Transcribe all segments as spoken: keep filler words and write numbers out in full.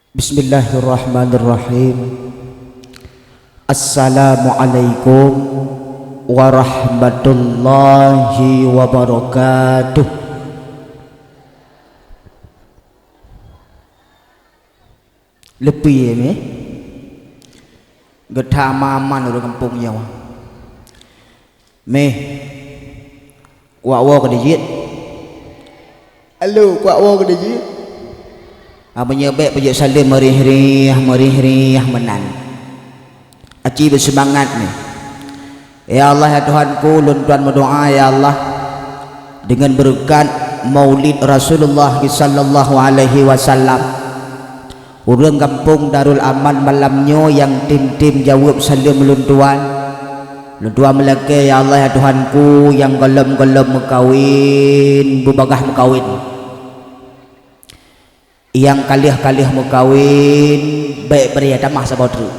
Bismillahirrahmanirrahim. Assalamualaikum warahmatullahi wabarakatuh. Leupie meh. Geuthama-man ureuëng gampông nyoe. Meh. Kuak woe keudeh jeuet. Halo, kuak woe keudeh jeuet. Ah, meunyoe bék peujeuet saleuem meurih-rih, meurih-rih meunan. Aci beuseumangat nyoe. Ya Allah, ya Tuhanku, lôn tuan meudoá, ya Allah, deungon beureukat Maulid Rasulullah sallallahu alaihi wasallam. Ureuëng gampông Darul Aman malam nyoe nyang tem-tem jaweueb saleuem lôn tuan. Lôn tuan meulakée, ya Allah, ya Tuhanku, nyang gohlom-gohlom meukawen, beubagaih meukawen. Nyang ka lheueh-ka lheueh meukawen, bék bri tamah saboh treuk.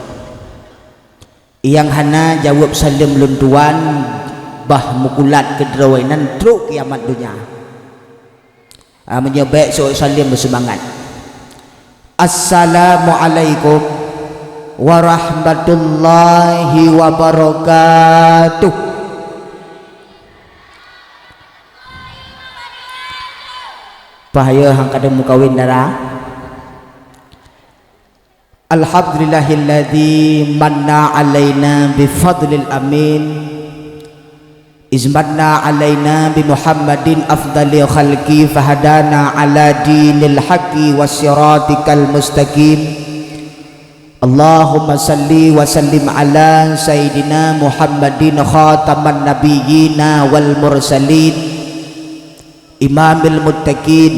Nyang hana jaweueb saleuem lôn tuan, bah meukulat keudroe nan trok kiamat donya. Ah, meunyoe bék seuôt saleuem beuseumangat. Assalamualaikum warahmatullahi wabarakatuh. Pahayeue han kadeueng meukawen dara. Alhamdulillahilladzi manna alaina bi fadlil amin, iz manna alaina bi Muhammadin afdali khalqi fahadana ala dinil haqqi was siratikal mustaqim. Allahumma salli wa sallim ala sayyidina Muhammadin khataman nabiyyina wal mursalin. Imamil muttaqin,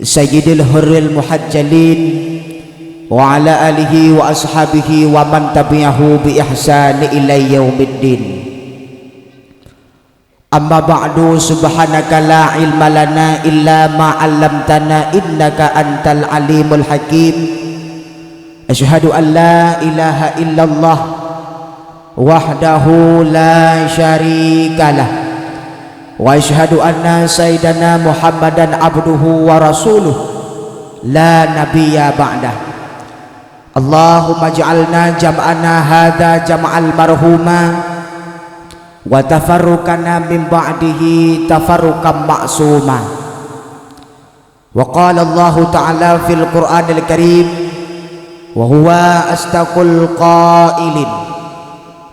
sayyidil hurril muhajjalin, wa ala alihi wa ashabihi wa man tabi'ahu bi ihsani ila yaumiddin. Amma ba'du, subhanaka la ilma lana illa ma 'allamtana innaka antal alimul hakim. Asyhadu an la ilaha illallah wahdahu la syarikalah. Wa asyhadu anna sayyidana Muhammadan abduhu wa rasuluh la nabiyya ba'dah. Allahumma ij'alna jam'ana hadza jam'al marhuma wa tafarruqana min ba'dihi tafarruqan ma'suma. Wa qala Allahu ta'ala fil Qur'anil Karim, wa huwa asdaqul qailin.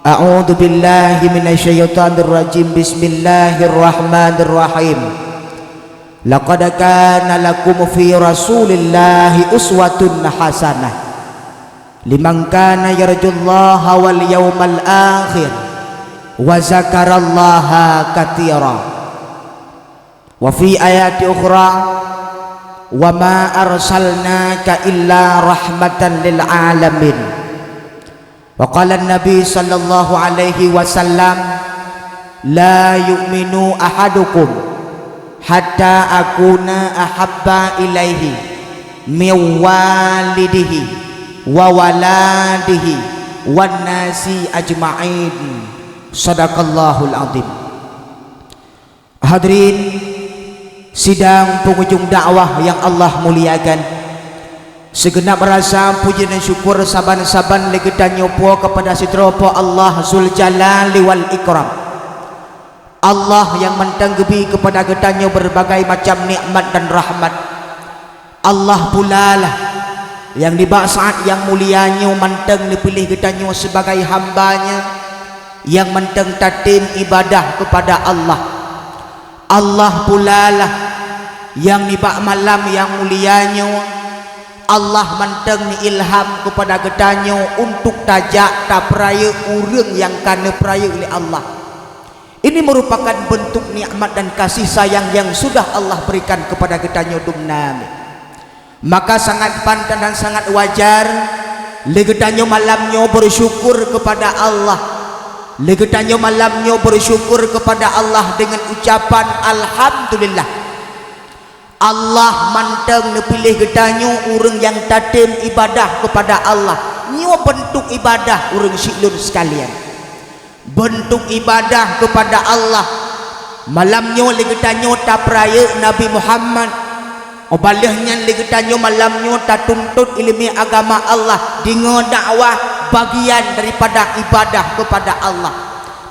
A'udzu billahi minasy syaithanir rajim. Bismillahirrahmanirrahim. Laqad kana lakum fi Rasulillahi uswatun hasanah liman kana yarjullaha wal yaumal akhir wa zakarallaha katsira. Wa fi ayati ukhra, "Wa ma arsalnaka illa rahmatan lil alamin." Wa qala Nabi sallallahu alaihi wasallam, "La yu'minu ahadukum hatta akuna ahabba ilaihi min walidihi wa waladihi wan nasi ajma'in." Sadaqallahul azim. Hadirin sidang pengunjung dakwah yang Allah muliakan, segenap rasa puji dan syukur saban-saban lé geutanyoe po kepada sidroe Po Allah Zuljalali wal Ikram. Allah yang mantong geubri kepada geutanyoe berbagai macam nikmat dan rahmat. Allah pulalah nyang nibak saat nyang mulia nyoe mantong neupiléh geutanyoe sibagai hamba-Nya nyang mantong tatem ibadah keupada Allah. Allah pulalah nyang nibak malam nyang mulia nyoe, Allah mantong neuilham keupada geutanyoe untuk tajak tapeurayeuk ureuëng nyang ka neupeurayeuk lé Allah. Ini merupakan bentuk nikmat dan kasih sayang yang sudah Allah berikan kepada geutanyoe dum namiet. Maka sangat pantas dan sangat wajar lé geutanyoe malam nyoe bersyukur kepada Allah. Lé geutanyoe malam nyoe bersyukur kepada Allah dengan ucapan alhamdulillah. Allah mantong neupiléh geutanyoe ureuëng nyang tatem ibadah keupada Allah. Nyoe beuntuk ibadah ureuëng siklon sekalian. Beuntuk ibadah keupada Allah. Malam nyoe lé geutanyoe tapeurayeuk Nabi Muhammad, Óh bah lheueh nyan lé geutanyoe malam nyoe tatuntot ileumèe agama Allah, deungö dakwah bagian daripada ibadah keupada Allah.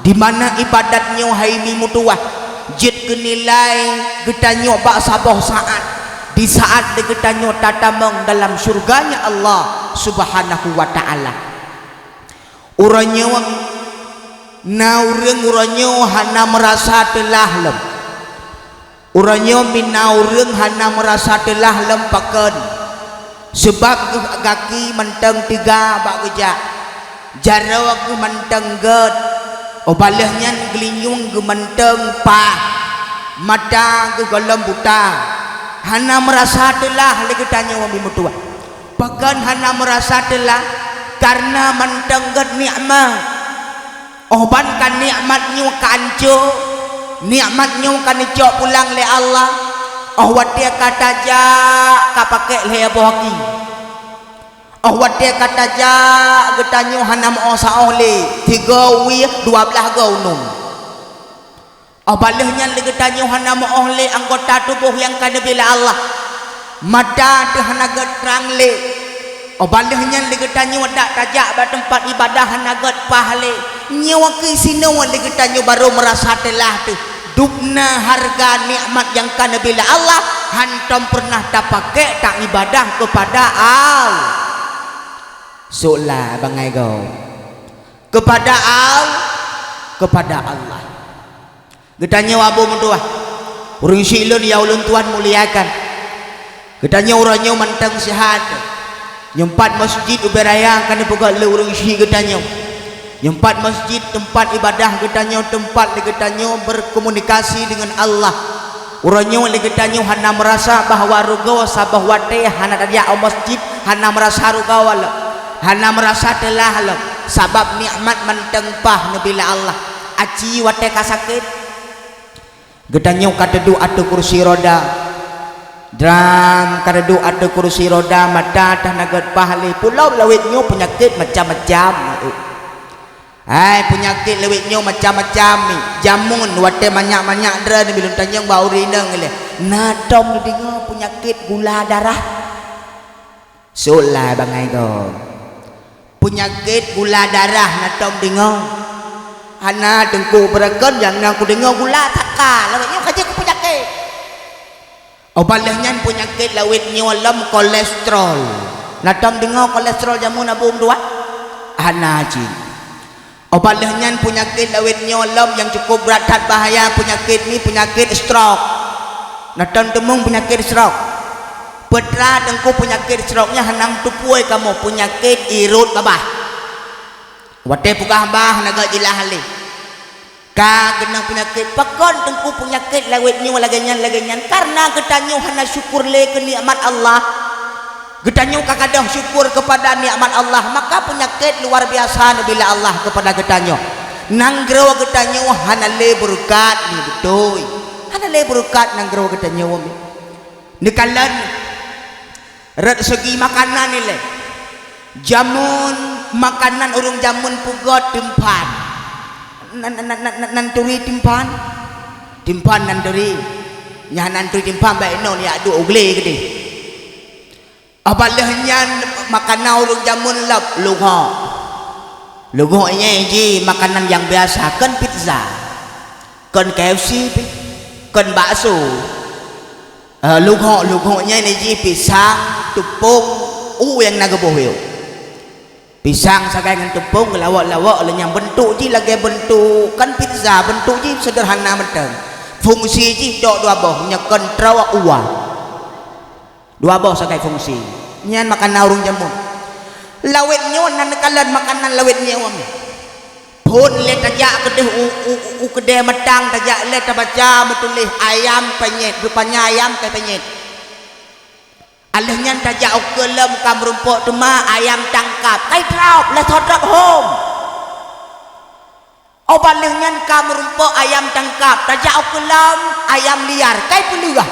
Di mana ibadat nyoe hai meutuwah jeuet keu nilai geutanyoe bak saboh saát, di saát lé geutanyoe tatamong dalam syurga-Nya Allah Subhanahu wa Ta'ala. Uroe nyoe na ureuëng uroe nyoe hana meurasa teulah lom. Uroe nyoe mina ureuëng hana meurasa teulah lom pakon, sabab geuh gaki mantong teuga bak geujak, jaroe geuh mantong gét, óh bah lheueh nyan geulinyueng geuh mantong paih, mata geuh gohlom buta. Hana meurasa teulah lé geutanyoe meutuwah. Pakon hana meurasa teulah? Kareuna mantong gét nikmat. Óh ban ka nikmat nyoe ka anco, nikmat nyoe ka neucok pulang lé Allah, óh watée ka tajak ka pakék lhée boh aki. Óh watée ka tajak geutanyoe hana meu'oh saôh lé, tiga wie dua blaih goe unong. Óh bah lheueh nyan lé geutanyoe hana meu'oh lé anggota tuboh nyang ka neubri lé Allah. Mata teuh hana gét trang lé. Óh bah lheueh nyan lé geutanyoe dak tajak bak teumpat ibadah hana gét paih lé. Nyoe keuh sinoe lé geutanyoe barô meurasa teulah teuh. Dubna hareuga nikmat nyang ka neubri lé Allah, hantom peureunah tapakék taibadah keupada Allah. Sôk la bangai goe. Keupada Al-, keupada Allah. Geutanyoe abu meutuwah, ureuëng syiek lôn nyang ulôn tuan muliakan. Geutanyoe uroe nyoe mantong seuhat. Nyoe pat masjid ubé raya ka neupeugét lé ureuëng syiek geutanyoe. Nyoe pat masjid teumpat ibadah geutanyoe, teumpat lé geutanyoe berkomunikasi dengan Allah. Uroe nyoe lé geutanyoe hana meurasa bahwa rugoe saboh watée hana tajak u masjid, hana meurasa rugoe lom, hana meurasa teulah lom, sabab nikmat mantong paih neubri lé Allah. Aci watée ka sakét, geutanyoe ka teuduek ateueh kursi roda. Dram ka teuduek ateueh kursi roda, mata teuh hana gét paih lé. Pulo lawét nyoe peunyakét macam-macam. Hai, peunyakét lawét nyoe macam-macam ni. Jameun watée manyak-manyak droe neubi lôn tanyong bak ureuëng inong ilée. Na tom neudeungoe peunyakét gula darah? Sôk la bangai goe. Peunyakét gula darah na tom deungoe? Hana, Teungku, beureukan nyang na kudeungoe gula saka, lawét nyoe ka jeuet keu peunyakét. Óh bah lheueh nyan peunyakét lawét nyoe lom kolesterol. Na tom deungoe kolesterol jameun abu meutuwah? Hana cit. Óh bah lheueh nyan peunyakét lawét nyoe lom nyang cukup brat that bahaya peunyakét ni peunyakét stroke. Na tom teumeung peunyakét stroke? Peue teuma Teungku peunyakét stroke nyan hana meuteupue kamoe, peunyakét irot babah. Watée peugah bah hana gét jilah lé. Ka keunong peunyakét. Pakon Teungku peunyakét lawét nyoe lagée nyan, lagée nyan? Kareuna geutanyoe hana syukur lé keu nikmat Allah. Geutanyoe ka gadôh syukur keupada nikmat Allah, maka peunyakét luar biasa neubri lé Allah keupada geutanyoe. Nanggroe geutanyoe hana lé beureukat ni, beutôi. Hana lé beureukat nanggroe geutanyoe ni. Neukalon rot segi makanan ilée. Jameun makanan ureuëng jameun peugét timphan. Nan, nan, nan, nan, nan turi timphan. Timphan nan turi. Nyang nan turi timphan bék inoe jak duek u glé keudeh. Óh bah lheueh nyan makanan ureuëng jameun lom lugok. Lugok nyan jih makanan nyang biasa, kon pizza, kon K F C pih, kon bakso. Eh, lugok, lugok nyan jih pisang, teupông, u nyang na geuboh yoh. Pisang sagai ngon teupông geulawok-lawok lé nyang beuntuk jih lagée beuntuk, kon pizza, beuntuk jih seudeurhana mantong. Fungsi jih dok dua boh, nyoe kon troe, u. Dua boh sagai fungsi. Nyan makanan ureuëng jameun. Lawét nyoe na neukalon makanan lawét nyoe. Phon lé tajak keudeh u, u, u keudeh matang, tajak lé tabaca meutuléh ayam penyet, rupanya ayam kai penyet. Óh lheueh nyan tajak u keulom ka meurumpok teuma ayam tangkap, kai trok, lé sodrop hom. Óh bah lheueh nyan ka meurumpok ayam tangkap, tajak u keulom ayam liar, kai peuleueh.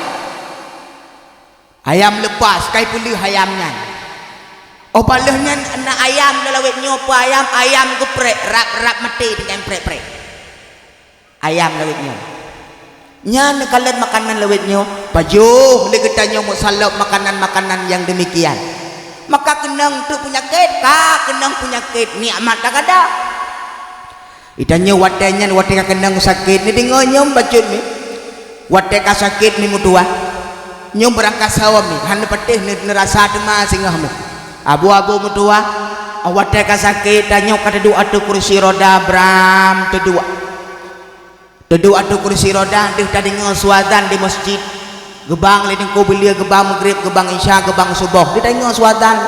Ayam lepas, kai peuleueh ayam nyan. Óh bah lheueh nyan na ayam lawét nyoe peue ayam, ayam geuprek, rab-rab maté tinggai prek-prek. Ayam lawét nyoe. Nyan neukalon makanan lawét nyoe, pajoh lé geutanyoe meusalop makanan-makanan nyang deumikian. Maka keunong teuk peunyakét, ka keunong peunyakét, nikmat ka gadôh. Geutanyoe watée nyan, watée ka keunong sakét, neudeungoe nyoe bacut mi. Watée ka sakét mi meutuwah, nyoe beurangkat sawa mi, hana patéh neu-, neurasa teuma singoh mi. Abu-abu meutuwah, watée ka sakét, tanyoe ka teuduek ateueh kursi roda, bram teuduek. Teuduek ateueh kursi roda, deuh tadeungoe suazan di meuseujid. Geubang lé Teungku Beuleu, geubang Maghrib, geubang Isya, geubang Suboh. Deuh tadeungoe suazan,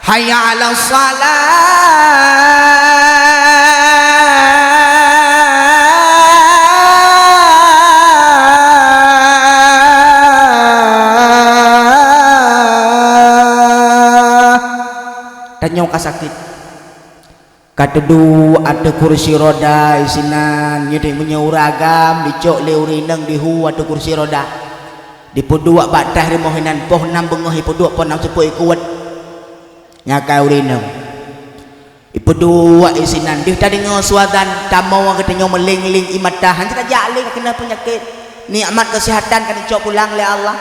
"Hayya 'alas shalah." Tanyoe ka sakét. Ka teuduek ateueh kursi roda isinan, nyoe meunyoe ureuëng agam dicok lé ureuëng inong dihu ateueh kursi roda. Dipeuduek bak taih rumoh inan, poh nam beungoh ipeuduek, poh nam seupôt ikuet. Nyan ka ureuëng inong. Ipeuduek isinan, deuh tadeungoe suazan, tamoe geutanyoe meuléng-léng ie mata, hana tajak lé, ka keunong peunyakét. Nikmat keuseuhatan ka neucok pulang lé Allah.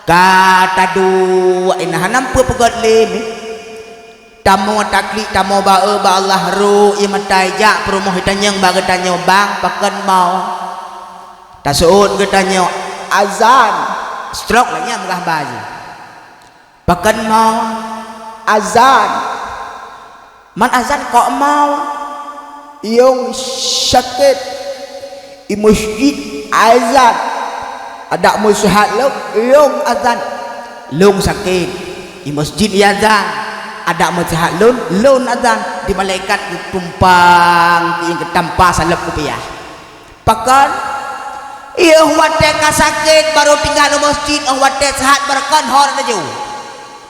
Ka taduek inan, hana peue peugét lé mi. Tamoe taklik, tamoe ba-e bak Allah, rhot ie mata, jak peurumoh, itanyong bak geutanyoe, "Bang, pakon moe?" Taseuôt geutanyoe, "Azan." Stroke lagée nyan meugah baju. "Pakon moe?" "Azan." "Man azan kok moe?" "Yong sakét, i meuseujid azan, adak meuseuhat lôn, yong azan." "Lôn sakét, i meuseujid i azan, adak meuseuhat lôn, lôn azan." Di malaikat geutumpang, geutampa saleueb kupiah. "Pakon?" "Yoh watée ka sakét barô tinggai u meuseujid, óh watée seuhat barô kon hor laju."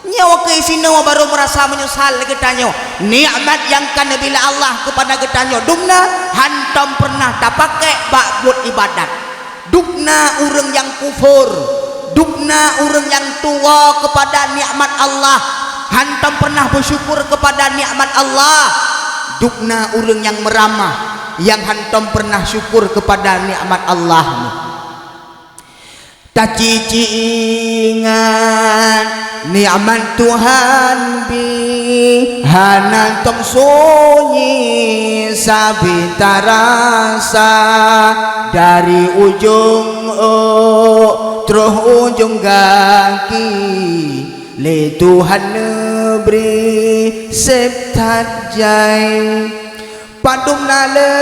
Nyoe keuh sinoe barô meurasa meunyeusal lé geutanyoe. Nikmat nyang ka neubri lé Allah keupada geutanyoe, dumna hantom peureunah tapakék bak buet iébadat. Dumna ureuëng nyang kufur, dumna ureuëng nyang tuwoe keupada nikmat Allah, hantom peureunah beusyukur keupada nikmat Allah. Dumna ureuëng nyang meuramah, nyang hantom peureunah syukur keupada nikmat Allah nyoe. Tacicik ingat nikmat Tuhan bri, hana tom sunyi sabe tarasa, dari ujong ôk troh ujong gaki, lé Tuhan neubri sép that jai. Padum na le,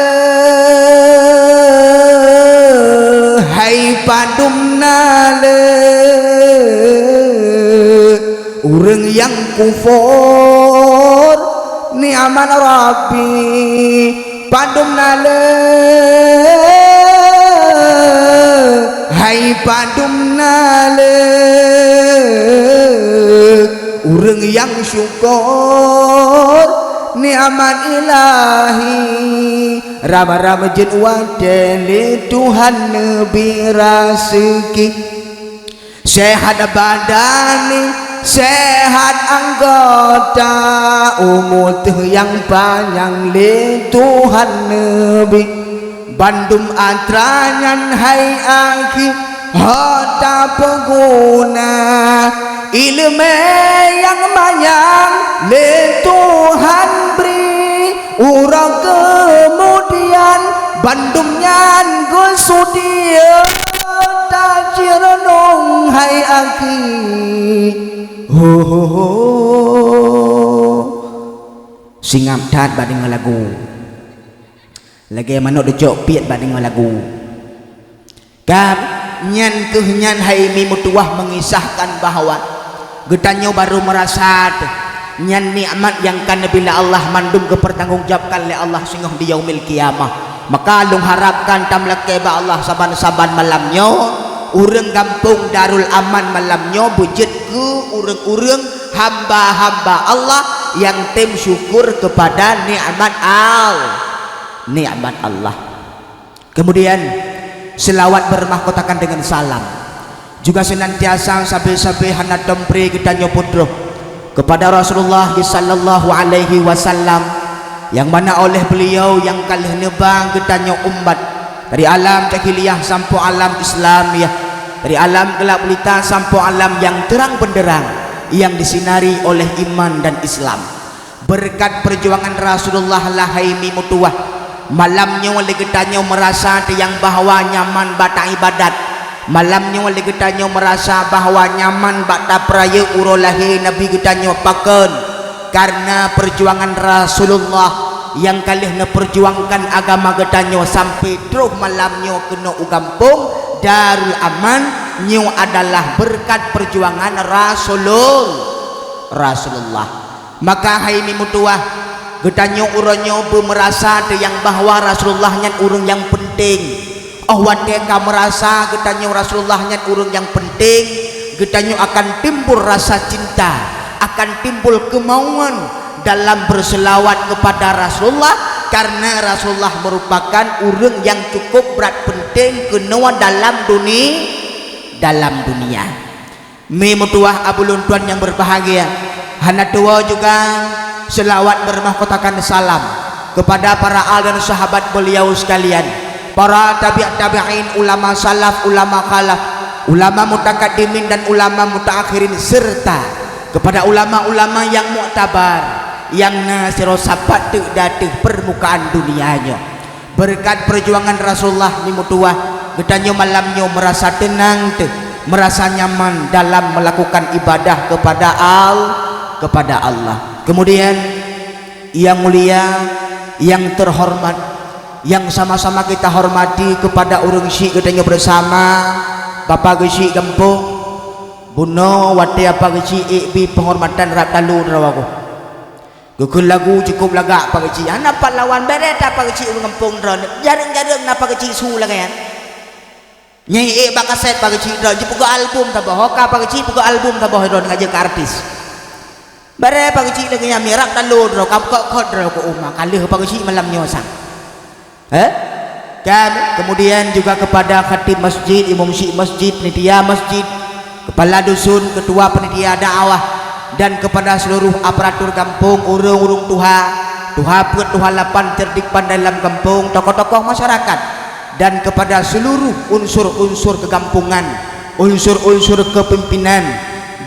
hai padum na le, ureuëng nyang kufur nikmat Rabbi. Padum na le, hai padum na le, ureuëng nyang syukur nikmat Ilahi. Rama-rama jeuet watée lé Tuhan neubri raseuki. Sehat badan, sehat anggota, umu teuh nyang panyang lé Tuhan neubri. Bandum atra nyan hai akhi, ho tapeuguna, iéleumé nyang manyang lé Tuhan bri. Uroe keumudian bandum nyan geusudi, tacireunong hai akhi. Ho, ho, ho. Singap that bak deungoe lagu. Lagée manok deucok piet bak deungoe lagu. Ka, nyan keuh nyan hai mi meutuwah meungisahkan bahwa geutanyoe barô meurasa teuh nyan nikmat nyang ka neubri lé Allah mandum geupeutanggong jawabkan lé Allah singoh di Yaumil Qiyamah. Maka lôn harapkan tameulakée bak Allah saban-saban malam nyoe, ureuëng gampông Darul Aman malam nyoe beujeuet keu ureuëng-ureuëng hamba-hamba Allah nyang tem syukur keupada nikmat Al-, nikmat Allah. Kemudian, selawat bermahkotakan dengan salam. Juga senantiasa sabe-sabe hana tom pré geutanyoe peutroh kepada Rasulullah sallallahu alaihi wasallam, nyang mana oleh beliau nyang ka lheueh neuba geutanyoe umat Dari alam jahiliyah sampoe alam Islam, ya. Dari alam gelap gulita sampoe alam nyang terang benderang, nyang disinari oleh iman dan Islam. Beureukat peujuangan Rasulullah, lahai mi meutuwah, malam nyoe lé geutanyoe meurasa teuh nyang bahwa nyaman bak taibadat. Malam nyoe lé geutanyoe meurasa bahwa nyaman bak tapeurayeuk uroe lahé Nabi geutanyoe. Pakon? Kareuna peujuangan Rasulullah nyang ka lheueh neupeujuangkan agama geutanyoe sampai troh malam nyoe keunoe u gampông Darul Aman, nyoe adalah beureukat peujuangan Rasulul-, Rasulullah. Maka hai mi meutuwah, geutanyoe uroe nyoe beumeurasa teuh nyang bahwa Rasulullah nyan ureuëng nyang peunteng. Óh watée ka meurasa geutanyoe Rasulullah nyan ureuëng nyang peunteng, geutanyoe akan timbul rasa cinta, akan timbul keumauan dalam beuseulawat keupada Rasulullah, kareuna Rasulullah meurupakan ureuëng nyang cukup brat peunteng keunoe dalam duni-, dalam dunia. Mi meutuwah, abu lôn tuan nyang beubahgia, hana tuwoe juga seulawat beureumoh kotakan salam keupada para al dan sahabat beuliau seukalian, para tabi' tabi'in, ulama salaf, ulama khalaf, ulama mutakaddimin dan ulama mutaakhirin, seureuta keupada ulama-ulama nyang muktabar nyang na sidroe sapat teuk di ateueh peurmukaan dunia nyoe. Beureukat peujuangan Rasulullah mi meutuwah, geutanyoe malam nyoe meurasa teunang teuh, meurasa nyaman dalam meulakukan ibadah keupada Al-, keupada Allah. Keumudian, nyang mulia, nyang teuhoreumat, nyang sama-sama kita hormati keupada ureuëng syiek geutanyoe beurasama, Bapak Geuchik Gampông, bunoe watée Bapak Geuchik ék bi peunghormatan rab talu droe wagoe. Geukheun lagu cukup lagak Pak Geuchik. Hana pat lawan, bere that Pak Geuchik ureuëng gampông droeneuh. Jareueng-jareueng na Pak Geuchik su lagée nyan. Nyang ék bak kaset Pak Geuchik droeneuh, jipeugah album saboh. Ho ka Pak Geuchik peugah album saboh droeneuh ngajak keu artis. Bere Pak Geuchik lagée nyan, mirak talo droe, ka kot-kot droe keu uma. Ka lheueh Pak Geuchik malam nyoe sang. Eh? Kan? Kemudian juga kepada khatib masjid, imum syiek masjid, panitia masjid, kepala dusun, ketua panitia dakwah, dan kepada seluruh aparatur gampông, ureuëng-ureuëng tuha, tuha peuet, tuha lapan, cerdik pandai lam gampông, tokoh-tokoh masyarakat, dan kepada seluruh unsur-unsur kegampungan, unsur-unsur kepimpinan,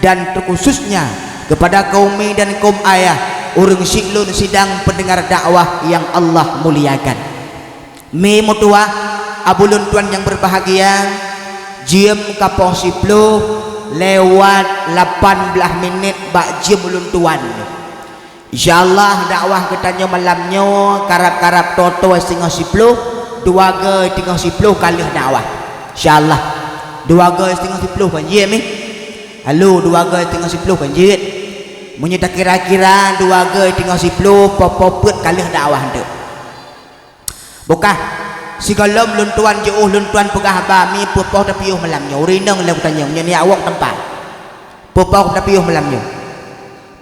dan terkhususnya kepada kaum mi dan kaum ayah, ureuëng syiek lôn sidang pendengar dakwah yang Allah muliakan. Mi meutuwah, abu lôn tuan nyang beubahgia, jeuem ka poh siploh lewat lapan blaih minét bak jeuem ulôn tuan. Insya Allah, dakwah geutanyoe malam nyoe karab-karab toe-toe singoh siploh, dua goe singoh siploh ka lheueh dakwah. Insya Allah, dua goe singoh siploh kan jeuet mi. Halo, dua goe singoh siploh kan jeuet. Meunyoe takira-kira dua goe singoh siploh, poh-poh peuet ka lheueh dakwah eunteuk. Bukah, sigohlom lôn tuan jiôh lôn tuan peugah haba, mi peue poh tapiôh malam nyoe, ureuëng inong lé geutanyoe, nyoe niyak wong teumpat. Peue poh tapiôh malam nyoe?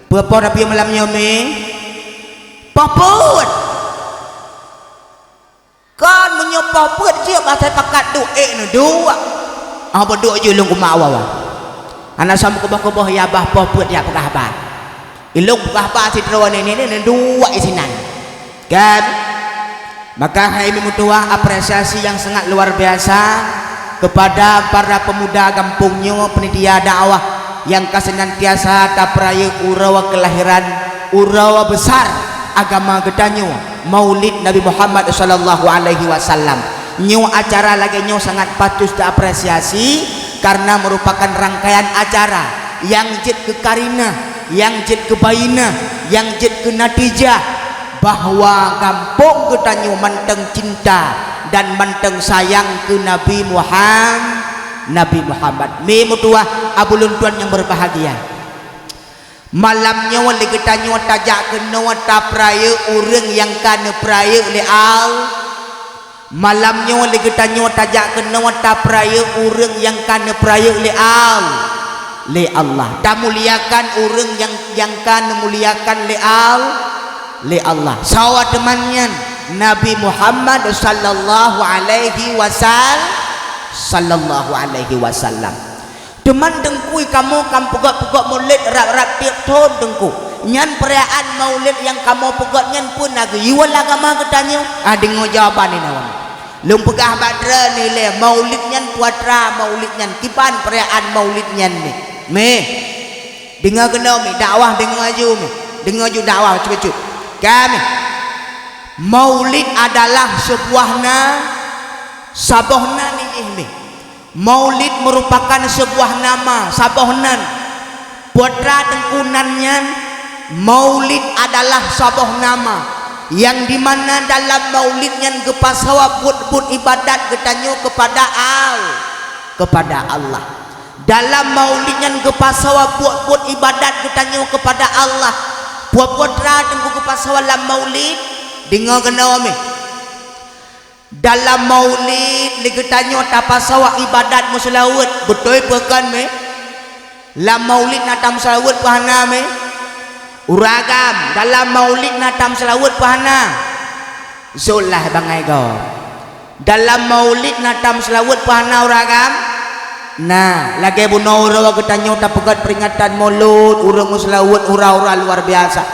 Peue poh tapiôh malam nyoe, mi? Poh peuet. Kon meunyoe poh peuet jeuet, bah asai pakat duek, ék neuduek. Ah, beuduek jeuet lôn kumat awai-awai. Hana sam keuboh-keuboh ya bah poh peuet ya peugah haba. Ilôn peugah haba sidroe ni, ni, ni, ni, duek isinan. Kan? Maka hai mi meutuwah, apresiasi yang sangat luar biasa kepada para pemuda gampông nyoe, panitia dakwah nyang ka seunantiasa tapeurayeuk uroe keulahiran, uroe beusar agama geutanyoe, Maulid Nabi Muhammad sallallahu alaihi wasallam. Nyoe acara lagée nyoe sangat patut taapresiasi, kareuna meurupakan rangkaian acara nyang jeuet keu karinah, nyang jeuet keu bainah, nyang jeuet keu natijah bahwa gampông geutanyoe mantong cinta dan mantong sayang keu Nabi Muham-, Nabi Muhammad. Mi meutuwah, abu lôn tuan nyang beubahgia. Malam nyoe lé geutanyoe tajak keunoe tapeurayeuk ureuëng nyang ka neupeurayeuk lé Al-, Malam nyoe lé geutanyoe tajak keunoe tapeurayeuk ureuëng nyang ka neupeurayeuk lé Al-, lé Allah. Tamuliakan ureuëng nyang, nyang ka neumuliakan lé Al-, lé Allah. Sawa teuman nyan Nabi Muhammad sallallahu alaihi wasal-, sallallahu alaihi wasallam. Teuma Teungku, kamoe ka meupeugét-peugét Maulid rab-rab tieb thon, Teungku. Nyan peurayaan Maulid nyang kamoe peugét nyan peue na geuyue lam agama geutanyoe? Ah, deungoe jawaban nyoe. Lôn peugah bak droeneuh ilée, maulid nyan peue atra maulid nyan, kiban peurayaan maulid nyan meuh. Meuh. Deungoe keunoe meuh, dakwah deungoe aju meuh. Deungoe aju dakwah bacut-bacut. Ka meuh. Maulid adalah seubuah na, saboh na nijih meuh. Maulid meurupakan seubuah nama, saboh nan. Peue atra teungku nan nyan, maulid adalah saboh nama, nyang dimana dalam maulid nyan geupasoe buet-buet iébadat geutanyoe keupada Al-, keupada Allah. Dalam maulid nyan geupasoe buet-buet iébadat geutanyoe keupada Allah. Peue peue atra teungku geupasoe lam maulid? Deungoe keunoe meuh. Dalam maulid lé geutanyoe tapasoe iébadat meuseulaweuet, beutôi peue kon meuh? Lam maulid na tameuseulaweuet peue hana meuh? Ureuëng agam, dalam maulid na tameuseulaweuet peue hana? Sot lah bangai gob. Dalam maulid na tameuseulaweuet peue hana ureuëng agam? Nah, lagée bunoe uroe geutanyoe tapeugét peuringatan Maulud, ureuëng meuseulaweuet hura-hura luar biasa.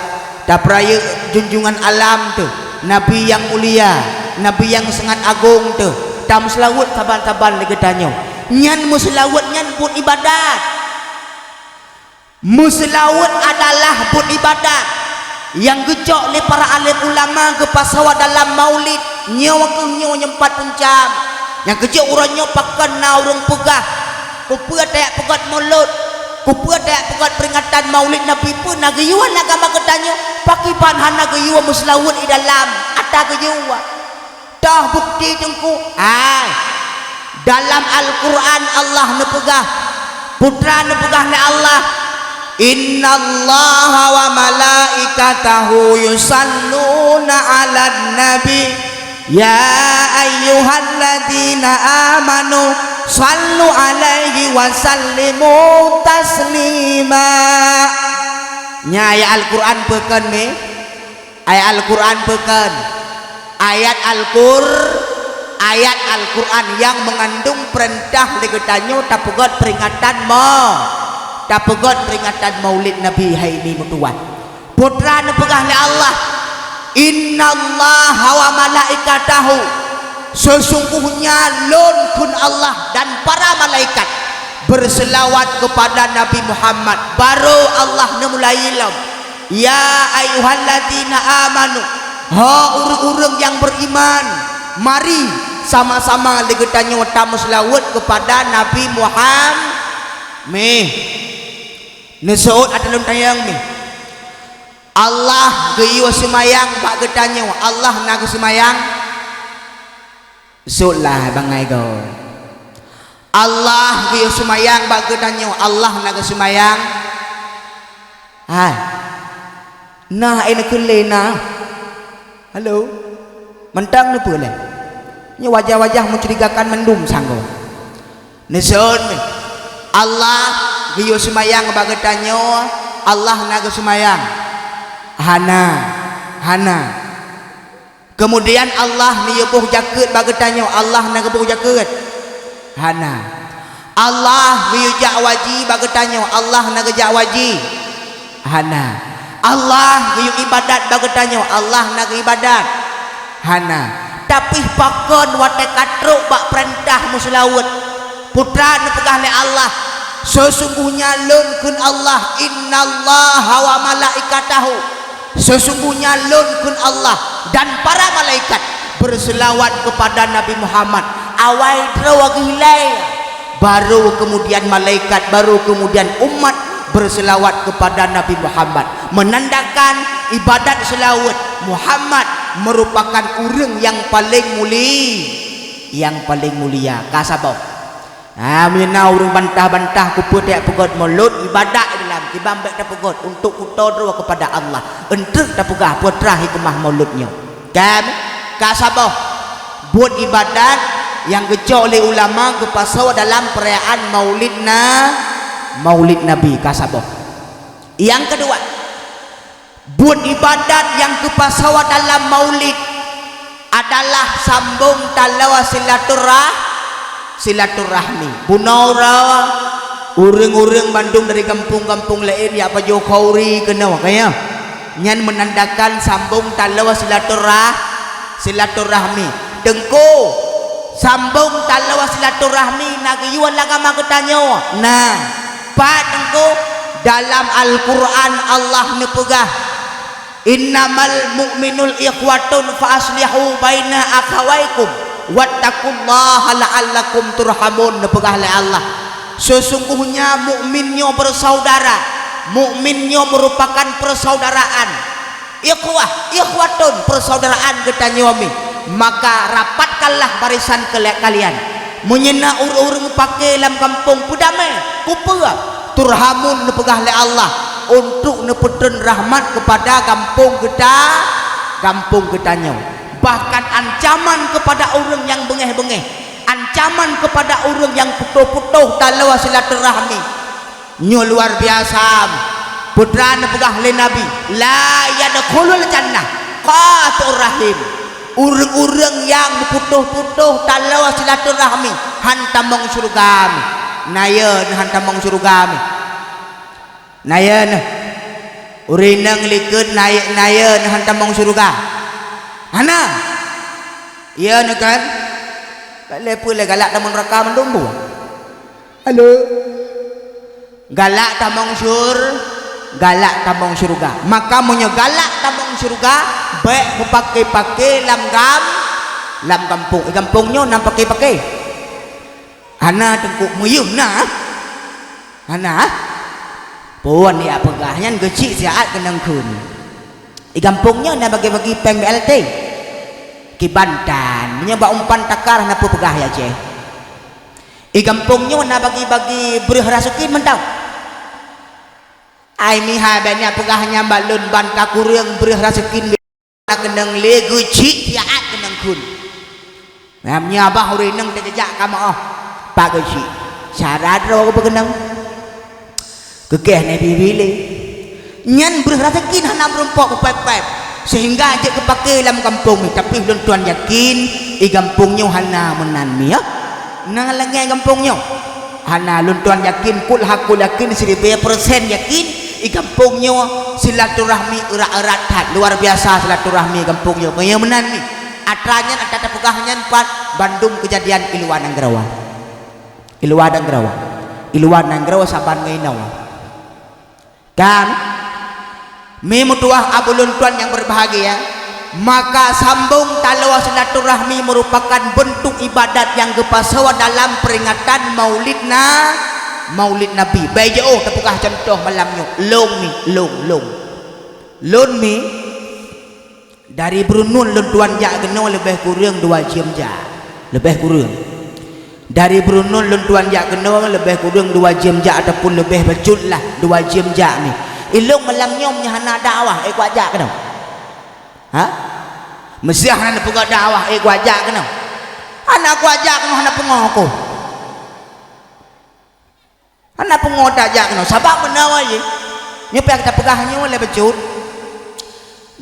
Tapeurayeuk junjungan alam teuh, Nabi nyang mulia, Nabi nyang sangat agong teuh, tameuseulaweuet saban-saban lé geutanyoe. Nyan meuseulaweuet nyan buet iébadat. Meuseulaweuet adalah buet iébadat nyang geucok lé para alim ulama geupasoe dalam maulid. Nyoe kheueh nyoe nyang pat punca. Nyang keujeuet uroe nyoe pakon na ureuëng peugah, "Keupeue tajak peugét Maulud? Keupeue tajak peugét peuringatan Maulid Nabi? Peue na geuyue lam agama geutanyoe? Pakriban hana geuyue meuseulaweuet di dalam? Ata geuyue?" Toh bukti teungku? Hai. Dalam Al-Quran Allah neupeugah, peue atra neupeugah lé Allah, "Innallaha wa malaikatahu yusalluna 'alan nabi, ya ayyuhalladzina amanu sallu 'alaihi wa sallimu taslima." Nyan ayat Al-Quran peue kon meuh? Ayat Al-Quran peue kon? Ayat Al-Qur-, ayat Al-Quran nyang meungandung peurintah lé geutanyoe tapeugét peuringatan mau-, tapeugét peuringatan Maulid Nabi hai mi meutuwah. Peue atra neupeugah lé Allah, "Innallaha wa malaikatahu," seusungguhnya Lôn kheun Allah dan para malaikat, berselawat kepada Nabi Muhammad. Barô Allah neumulai lom, "Ya ayyuhalladzina amanu," ho ureuëng-ureuëng nyang beriman, mari sama-sama lé geutanyoe tameuseulaweuet keupada Nabi Muhammad. Meuh. Neuseuôt ata lôn tanyong meuh. Allah geuyue seumayang bak geutanyoe, Allah na geuseumayang? Sot lah bangai gob. Allah geuyue seumayang bak geutanyoe, Allah na geuseumayang? Hai. Nah, ai neukheun lé na. Halo. Mantong neupeu lé. Nyoe wajah-wajah mencurigakan mandum sanggoe. Neuseuôt meuh. Allah geuyue seumayang bak geutanyoe, Allah na geuseumayang? Hana. Hana. Keumudian Allah neuyue boh jakeuet bak geutanyoe, Allah na geuboh jakeuet? Hana. Allah geuyue jak waji bak geutanyoe, Allah na geujak waji? Hana. Allah geuyue iébadat bak geutanyoe, Allah na geuiébadat? Hana. Tapi pakon watée ka trok bak peurintah meuseulaweuet, peue atra neupeugah lé Allah, "Seusungguhnya Lôn," kheun Allah, "innallaha wa malaikatahu," seusungguhnya Lôn kheun Allah dan para malaikat berselawat kepada Nabi Muhammad. Awai droe geuhilai, baru kemudian malaikat, baru kemudian umat berselawat kepada Nabi Muhammad, menandakan ibadat selawat Muhammad merupakan ureuëng nyang paleng muli-, nyang paleng mulia. Ka saboh. Ha, meunyoe na ureuëng bantah-bantah keupeue tajak peugét Maulud, ibadat dalam kiban bék tapeugét untuk kuto droe kepada Allah. Eunteuk tapeugah peue atra hikmah Maulud nyoe. Kan? Ka saboh. Buet ibadat nyang geucok lé ulama geupasoe dalam peurayaan Maulid na-, Maulid Nabi. Ka saboh. Nyang keudua, buet ibadat nyang geupasoe dalam Maulid adalah sambong taloe silaturah-, silaturahmi. Bunoe uroe, ureuëng-ureuëng bandum dari gampông-gampông laén jak pajoh khauri keunoe, ka nyan? Nyan meunandakan sambong taloe silaturah-, silaturahmi. Teungku, Sambông taloe silaturahmi na geuyue lam agama geutanyoe. Nah, pat teungku, dalam Al-Qur'an Allah neupeugah, "Innamal mu'minul ikhwatun fa aslihu baina akhawaikum wattaqullaha la'allakum turhamun," neupeugah lé Allah. Sesungguhnya mukmin nyoe bersaudara, mukmin nyoe merupakan persaudaraan. Ikhwah, ikhwatun, persaudaraan geutanyoe mi, maka rapatkanlah barisan kela-, kalian. Meunyoe na ureuëng-ureuëng pake lam gampông peudamé, kupeue? Turhamun neupeugah lé Allah, untuk neupeutrön rahmat kepada gampông geuta-, gampông geutanyoe. Bahkan ancaman kepada ureuëng nyang beungéh-beungéh, ancaman kepada ureuëng nyang putôh-putôh taloe silaturahmi. Nyoe luar biasa. Peue neupeugah lé Nabi, "La yadkhulul jannah qati'ur rahim." Ureuëng-ureuëng nyang meuputôh-putôh taloe silaturahmi han tamong syeuruga mi. Na yö neuh han tamong syeuruga mi. Na yö neuh. Ureuëng inong likot na yö, na yö neuh han tamong syeuruga. Hana. Yö neuh kan? Bak lé peue lé galak tamong neuraka mandum buah. Halo. Galak tamong syur-, galak tamong syeuruga. Maka meunyoe galak tamong syeuruga, bék meupaké-paké lam gam-, lam gampông. Eh, gampông nyoe na paké-paké? Hana teungku, meuyeuh na. Hana. Phon ya peugah nyan geuchik siat keunong kheun. Di gampông nyoe na bagi-bagi péng B L T. Kiban tan, meunyoe bak umpan takar hana peue peugah ya ceh. Di gampông nyoe na bagi-bagi breueh raseukin mantong. Ai meuhai bék nyan peugah nyan bak lôn ban ka kureueng breueh raseukin na keunong lé geuchik siat keunong kheun. Nyan abah ureuëng inong teujak kamoe, oh, pak geuchik. Syarat droe geupeukeunong. Keukéh Nabi Billy. Nyan breueh raseukin hana meurumpok beupép-pép, sehingga jeuet geupaké lam gampông nyoe. Tapi lôn tuan yakin, di gampông nyoe hana meunan mi, ya. Na lagée gampông nyoe. Hana, lôn tuan yakin, kul hakul yakin, siribée persen yakin, di gampông nyoe silaturahmi erat-erat that, luar biasa silaturahmi gampông nyoe. Keu nyang meunan mi. Atra nyan, atra tapeugah nyan pat bandum keujadian di luwa nanggroe. Di luwa nanggroe. Di luwa nanggroe saban ngon inoe. Kan? Mi meutuwah abu lôn tuan nyang berbahagia, maka sambông taloe silaturahmi merupakan bentuk ibadat nyang geupasoe dalam peringatan Maulid Na-, Maulid Nabi. Bék jiôh tapeugah cuntoh malam nyoe, lôn mi, lôn, lôn. Lôn mi, dari Brunun lôn tuan jak keunoe leubeh kureueng dua jeuem jak. Leubeh kureueng. Dari Brunun lôn tuan jak keunoe leubeh kureueng dua jeuem jak ataupun leubeh bacut lah dua jeuem jak ni. Ilôn malam nyoe meunyoe hana dakwah, ék kuajak keunoe? Ha? Meusé hana neupeugah dakwah, ék kuajak keunoe? Hana kuajak keunoe, hana peungoh ku. Hana peungoh tajak keunoe, sabab meunoe jih. Nyoe pih tapeugah nyoe lé bacut.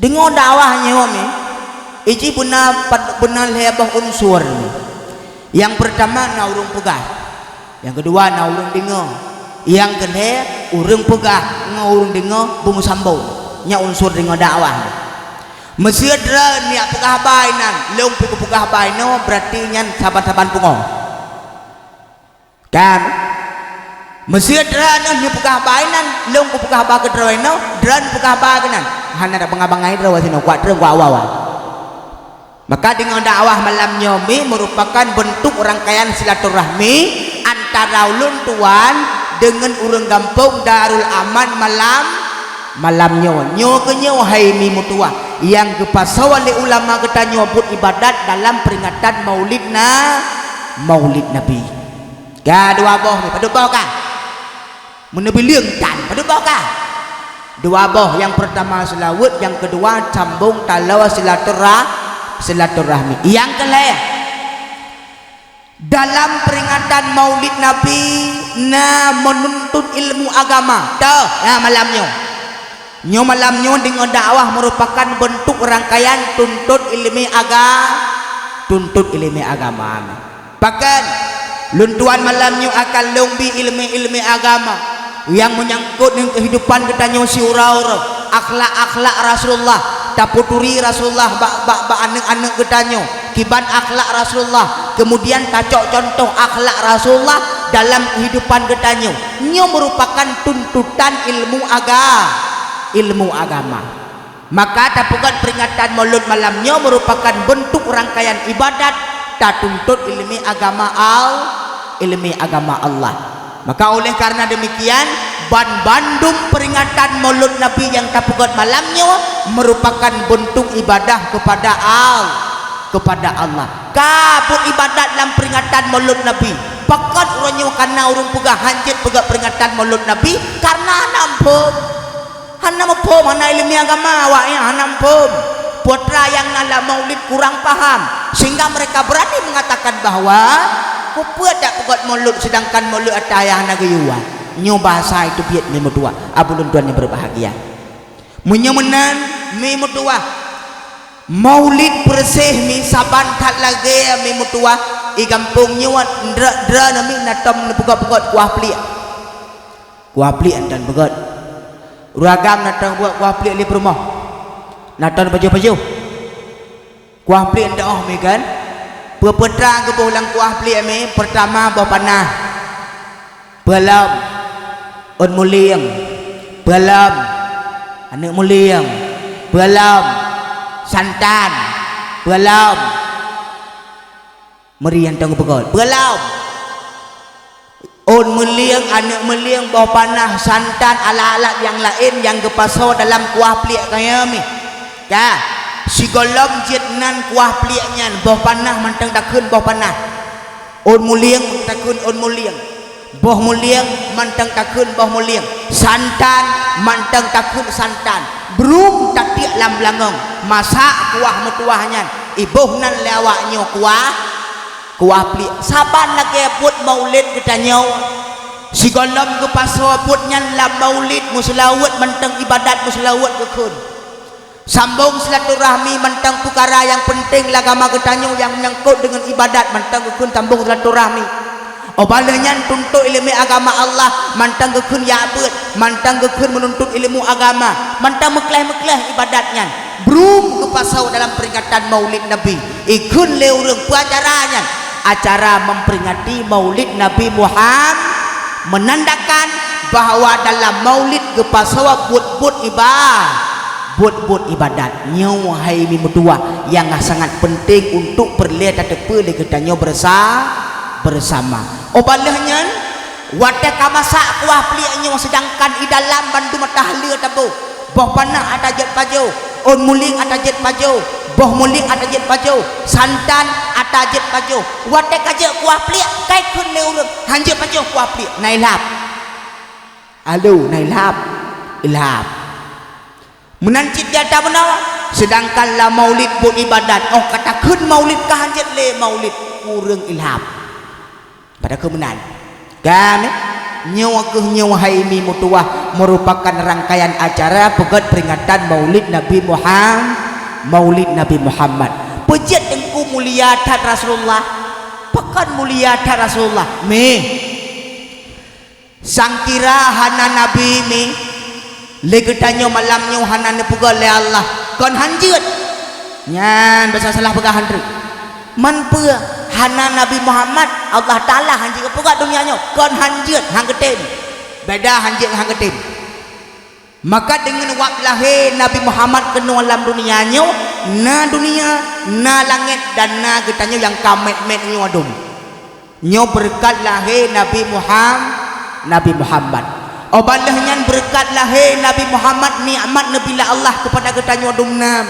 Deungoe dakwah nyoe mi, iji beuna pat-, beuna lhée boh unsur mi. Nyang peurtama na ureuëng peugah, nyang keudua na ureuëng deungoe, nyang keulhée ureuëng peugah ngon ureuëng deungoe beumeusambo. Nyan unsur deungoe dakwah. Meusé droeneuh nyang peugah haba inan, lôn pih kupeugah haba inoe, beurati nyan saban-saban peungoh. Kan? Meusé droeneuh nyang peugah haba inan, lôn kupeugah haba keu droeneuh, droeneuh peugah haba keunan. Hana tabangai-bangai droe sinoe, kuat treun, kuat awa-awa. Maka deungoe dakwah malam nyoe mi merupakan bentuk rangkaian silaturahmi antara ulôn tuan deungon ureuëng gampông Darul Aman malam, malam nyoe. Nyoe keuh nyoe hai mi meutuwah nyang geupasoe lé ulama geutanyoe buet ibadat dalam peringatan Maulid Na-, Maulid Nabi. Ka dua boh ni, padub boh ka? Meuneubileung tan, padub boh ka? Dua boh, nyang peurtama seulaweuet, nyang keudua sambông taloe silaturah-, silaturahmi. Nyang keulhée, dalam peringatan Maulid Nabi na meununtut ilmu agama. Toh, na malam nyoe. Nyoe malam nyoe deungoe dakwah merupakan bentuk rangkaian tuntut ileumé aga-, tuntut ileumé agama. Pakon, lôn tuan malam nyoe akan lôn bi ileumé-ileumé agama nyang meunyangkot ngon keuhidupan geutanyoe siuroe-uroe, akhlak-akhlak Rasulullah, tapeuturi Rasulullah bak, bak, bak aneuëk-aneuëk geutanyoe, kiban akhlak Rasulullah, Kemudian tacok contoh akhlak Rasulullah dalam kehidupan geutanyoe. Nyoe merupakan tuntutan ilmu aga-, ilmu agama. Maka tapeugét peringatan Maulud malam nyoe merupakan bentuk rangkaian ibadat tatuntut ilmu agama Al-, ilmu agama Allah. Maka oleh karena demikian, ban-, bandum peringatan Maulud Nabi nyang tapeugét malam nyoe merupakan bentuk ibadah kepada Al-, kepada Allah. Ka buet ibadat lam peringatan Maulud Nabi. Pakon uroe nyoe kana ureuëng peugah hanjeuet peugét peringatan Maulud Nabi? Karena hana muphom. Hana muphom, hana ilmu agama awaknyan, hana muphom. Putra nyang na lam maulid kurang paham, sehingga mereka berani mengatakan bahwa, "Peue dak peugét maulud sedangkan maulud ata ayah hana geuyue?" Nyoe bahasa itu biet mi meutuah, abu lôn tuan yang berbahagia. Meunyoe meunan mi meutuah, maulid peureséh mi saban that lagée mi meutuah, i gampông nyoe dra-, dra nami na tom neupeugét-peugét kuah pliek. Kuah pliek nyan peugét. Ureuëng agam na tom buet kuah pliek lé peurumoh. Na tom pajoh-pajoh. Kuah pliek nyan oh mi kan. Peue-peue trang geuboh lam kuah pliek mi, pertama boh panah. Peulom. Ôn mulieng. Peulom. Aneuëk mulieng. Peulom. Santan. Peulom. Meurie nyan tom geupeugét. Peulom. Ôn mulieng, aneuëk mulieng, boh panah, santan, alat-alat nyang laén nyang geupasoe dalam kuah pliek kaya mi. Ka, sigohlom jeuet nan kuah pliek nyan, boh panah mantong takheun boh panah. Ôn mulieng takheun ôn mulieng. Boh mulieng mantong takheun boh mulieng. Santan mantong takheun santan. Brum tatiek lam beulangöng. Masak kuah meutuah nyan. Iboh nan lé awaknyoe kuah, kuah pliek. Saban lagée buet maulid geutanyoe. Sigohlom geupasoe buet nyan lam maulid, meuseulaweuet mantong ibadat meuseulaweuet geukheun. Sambong silaturahmi mantong peukara nyang peunteng lam agama geutanyoe nyang meunyangkot deungon ibadat mantong geukheun sambong silaturahmi. Óh bah lheueh nyan tuntot iéleumé agama Allah mantong geukheun jak beuet, mantong geukheun meununtut iéleumé agama, mantong meukleh-meukleh ibadat nyan. Brum geupasoe dalam peuringatan Maulid Nabi. Ikheun lé ureuëng peue acara nyan? Acara memperingati Maulid Nabi Muhammad, menandakan bahwa dalam Maulid geupasoe buet-buet iba-, buet-buet ibadat. Nyoe hai mi meutuah nyang sangat penting untuk peureulée tateupeue lé geutanyoe beursa-, bersama. Óh bah lheueh nyan, watée ka masak kuah pliek nyoe, sedangkan i dalam bandum ata haleue taboh. Boh panah ata jeuet pajoh, ôn mulieng ata jeuet pajoh, boh mulieng ata jeuet pajoh, santan ata jeuet pajoh. Watée ka jeuet kuah pliek, ka ikheun lé ureuëng, "Hanjeuet pajoh kuah pliek, na ilhab." Halo, na ilhab. Ilhab. Meunan cit di ata meunoe, sedangkan lam Maulid buet ibadat, óh ka takheun Maulid ka hanjeuet lé Maulid, kureueng ilhab. Pada keu meunan. Kan? Nyoe kheueh nyoe hai mi meutuah merupakan rangkaian acara peugét peringatan Maulid Nabi Muham-, Maulid Nabi Muhammad. Peue jeuet Teungku mulia that Rasulullah? Pakon mulia that Rasulullah? Meh. Sangkira hana nabi mi, lé geutanyoe malam nyoe hana neupeugét lé Allah, kon hanjeuet. Nyan basa salah peugah han treuk. Man peue hana Nabi Muhammad, Allah Taala hanjeuet geupeugét donya nyoe, kon hanjeuet, han geutem. Beda hanjeuet ngon han geutem. Maka deungon wab lahé Nabi Muhammad keunoe lam dunia nyoe, na dunia, na langét, dan na geutanyoe nyang ka mét-mét nyoe dum. Nyoe beureukat lahé Nabi Muham-, Nabi Muhammad. Óh bah lheueh nyan beureukat lahé Nabi Muhammad nikmat neubri lé Allah keupada geutanyoe dumnan.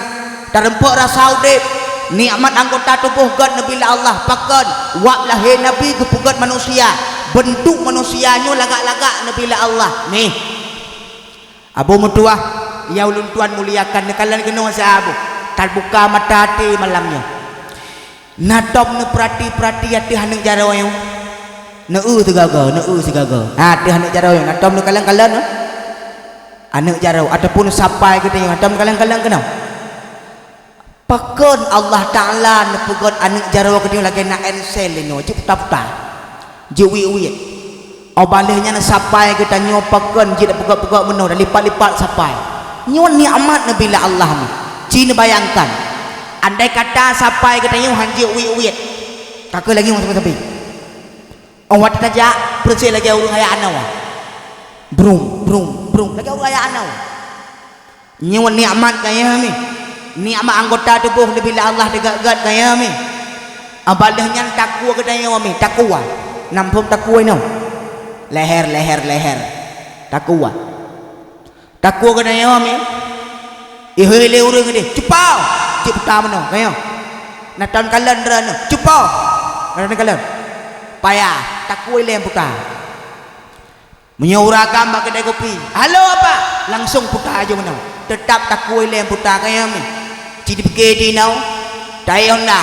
Tarumpok rasa udeb, nikmat anggota tuboh göt neubri lé Allah, pakon, wab lahé Nabi geupeugöt manusia, beuntuk manusia nyoe lagak-lagak neubri lé Allah. Nih, Abu meutuah, nyang ulôn tuan muliakan, neukalon keunoe sa Abu, tabuka mata até malam nyoe. Na tom neupeurati-peurati ateueh aneuk jaroe nyoe? Neu-eu sigaga, neu-eu sigaga. Ha, ateueh aneuk jaroe nyoe, na tom neukalon-kalon, eh? Aneuk jaroe ataupun sapai geutanyoe, na tom neukalon-kalon keunoe? Pakon Allah Taala neupeugöt aneuk jaroe geutanyoe lagèe na ensel nyoe, jeuet puta-puta, jeuet wiet-wiet. Óh bah lheueh nyan sapai geutanyoe pakon jeuet peugöt-peugöt meunoe, dan lipat-lipat sapai. Nyoe nikmat neubri lé Allah nyoe. Ci neubayangkan, andai kata sapai geutanyoe han jeuet wiet-wiet, Ka keuh lagèe ureueng sabe-sabe. Oh, watèe tajak, peureuséh lagèe ureueng hayat anoe. Brum, brum, brum, lagèe ureueng hayat anoe. Nyoe nikmat kaya mi. Nikmat anggota tuboh neubila Allah digét-gét kaya mi. Abah lheueh nyan takue geutanyoe mi, takue. Nam phom takue inoe. Leher, leher, leher. Takue. Takue geutanyoe mi. Ihôi lé ureueng deh, "Cupo!" Cit puta meunoe, kaya. Na tan kalon droeneuh, "Cupo!" Na tan kalon. Payah, takue lé puta. Meunyoe ureueng agam bak keudè kupi, "Halo, Apa?" Langsong puta aju meunoe. Teutap takue lé puta kaya mi. Cit dipike di inoe, taék honda.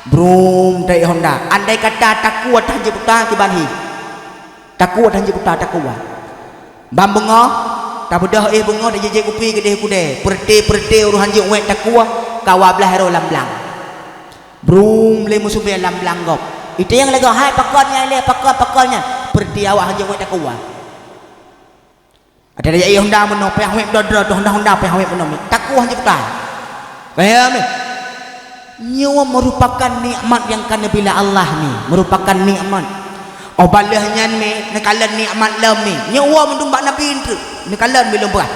Brum, taék honda. Andai kata takue tan jiputa kiban hi. Takue tan jiputa takue. Ban beungoh, tabeudôh éh beungoh tajéjék kupi keudéh keudè. Peureuté-peureuté ureueng hanjeuet wék takue, kawa blaih roh lam blang. Brum, lé meusubé lam blang gob. Itanyong lé gob, "Hai, pakon nyan lé, pakon, pakon nyan?" Peureuté awak hanjeuet wék takue. Ada lagèe honda meunoe, payah wék droe-droe, honda-honda payah wék meunoe. Takue hanjeuet puta. Kaya mi. Nyoe meurupakan nikmat nyang ka neubila Allah mi, meurupakan nikmat. Oh, bah lheueh nyan mi, neukalon nikmat lom mi. Nyoe woe meudum bak Nabi eunteuk, neukalon mi lôn peugah.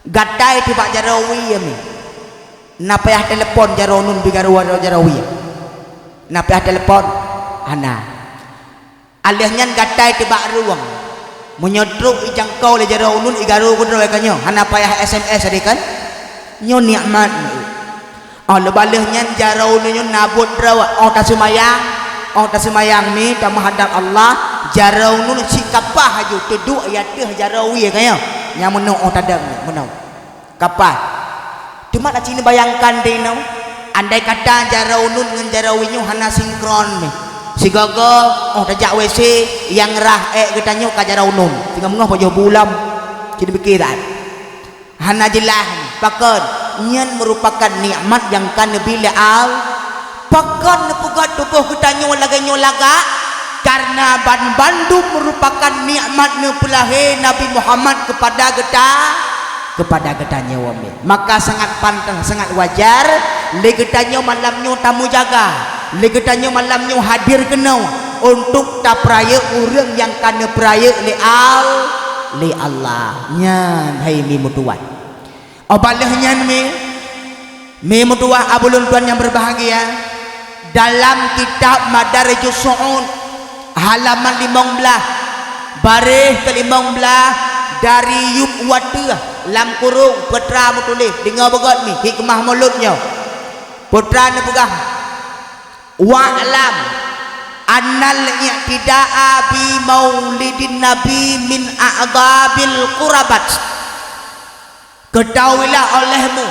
Gata i teuh bak jaroe wie mi. Na payah telepon jaroe nun bak jaroe, jaroe wie. Na payah telepon. Hana. Alheueh nyan gata i teuh bak rueng. Meunyoe trok ijangkau lé jaroe nun, igaru keudroe ka nyoe. Hana payah S M S tadi kan? Nyoe nikmat. Oh, leubeh lheueh nyan jaroe nun nyoe na buet droe. Oh, taseumayang. Oh, taseumayang mi, tameuhadab Allah. Jaroe nun sikapah aju teuduek i ateueh jaroe wie ka nyoe. Nyang meunoe oh tadong meunoe. Kapah. Teuma na cit neubayangkan deh inoe, andai kata jaroe nun ngon jaroe wie nyoe hana sinkron mi. Sigoe-goe, oh, tajak W C, nyang rhah ék geutanyoe ka jaroe nun. Singoh meungoh pajoh bu lom. Cit pike that. Hana jeulaih mi. Pakon? Nyan meurupakan nikmat nyang ka neubri lé Al-, Pakon neupeugah tuboh geutanyoe lagèe nyoe lagak? Kareuna banmandum meurupakan nikmat neupeulahé Nabi Muhammad keupada geuta-, keupada geutanyoe. Maka sangat pantas, sangat wajar lé geutanyoe malam nyoe tameujaga, lé geutanyoe malam nyoe hadir keunoe untuk tapeurayeuk ureueng nyang ka neupeurayeuk lé Al-, lé Allah. Nyan hai mi meutuwah. Oh, bah lheueh nyan mi, mi meutuwah abu lôn tuan nyang berbahagia, dalam kitab Madarijus Su'ud, halaman limong blaih, baréh keu limong blaih, dari yup u ateueh, lam kurong, peutra meutuléh, deungoe beugöt mi, hikmah mulod nyoe. Peutra neupeugah, "Wa'lam annal i'tida'a bi maulidin nabi min a'dhabil qurabat." Ketahuilah olehmu,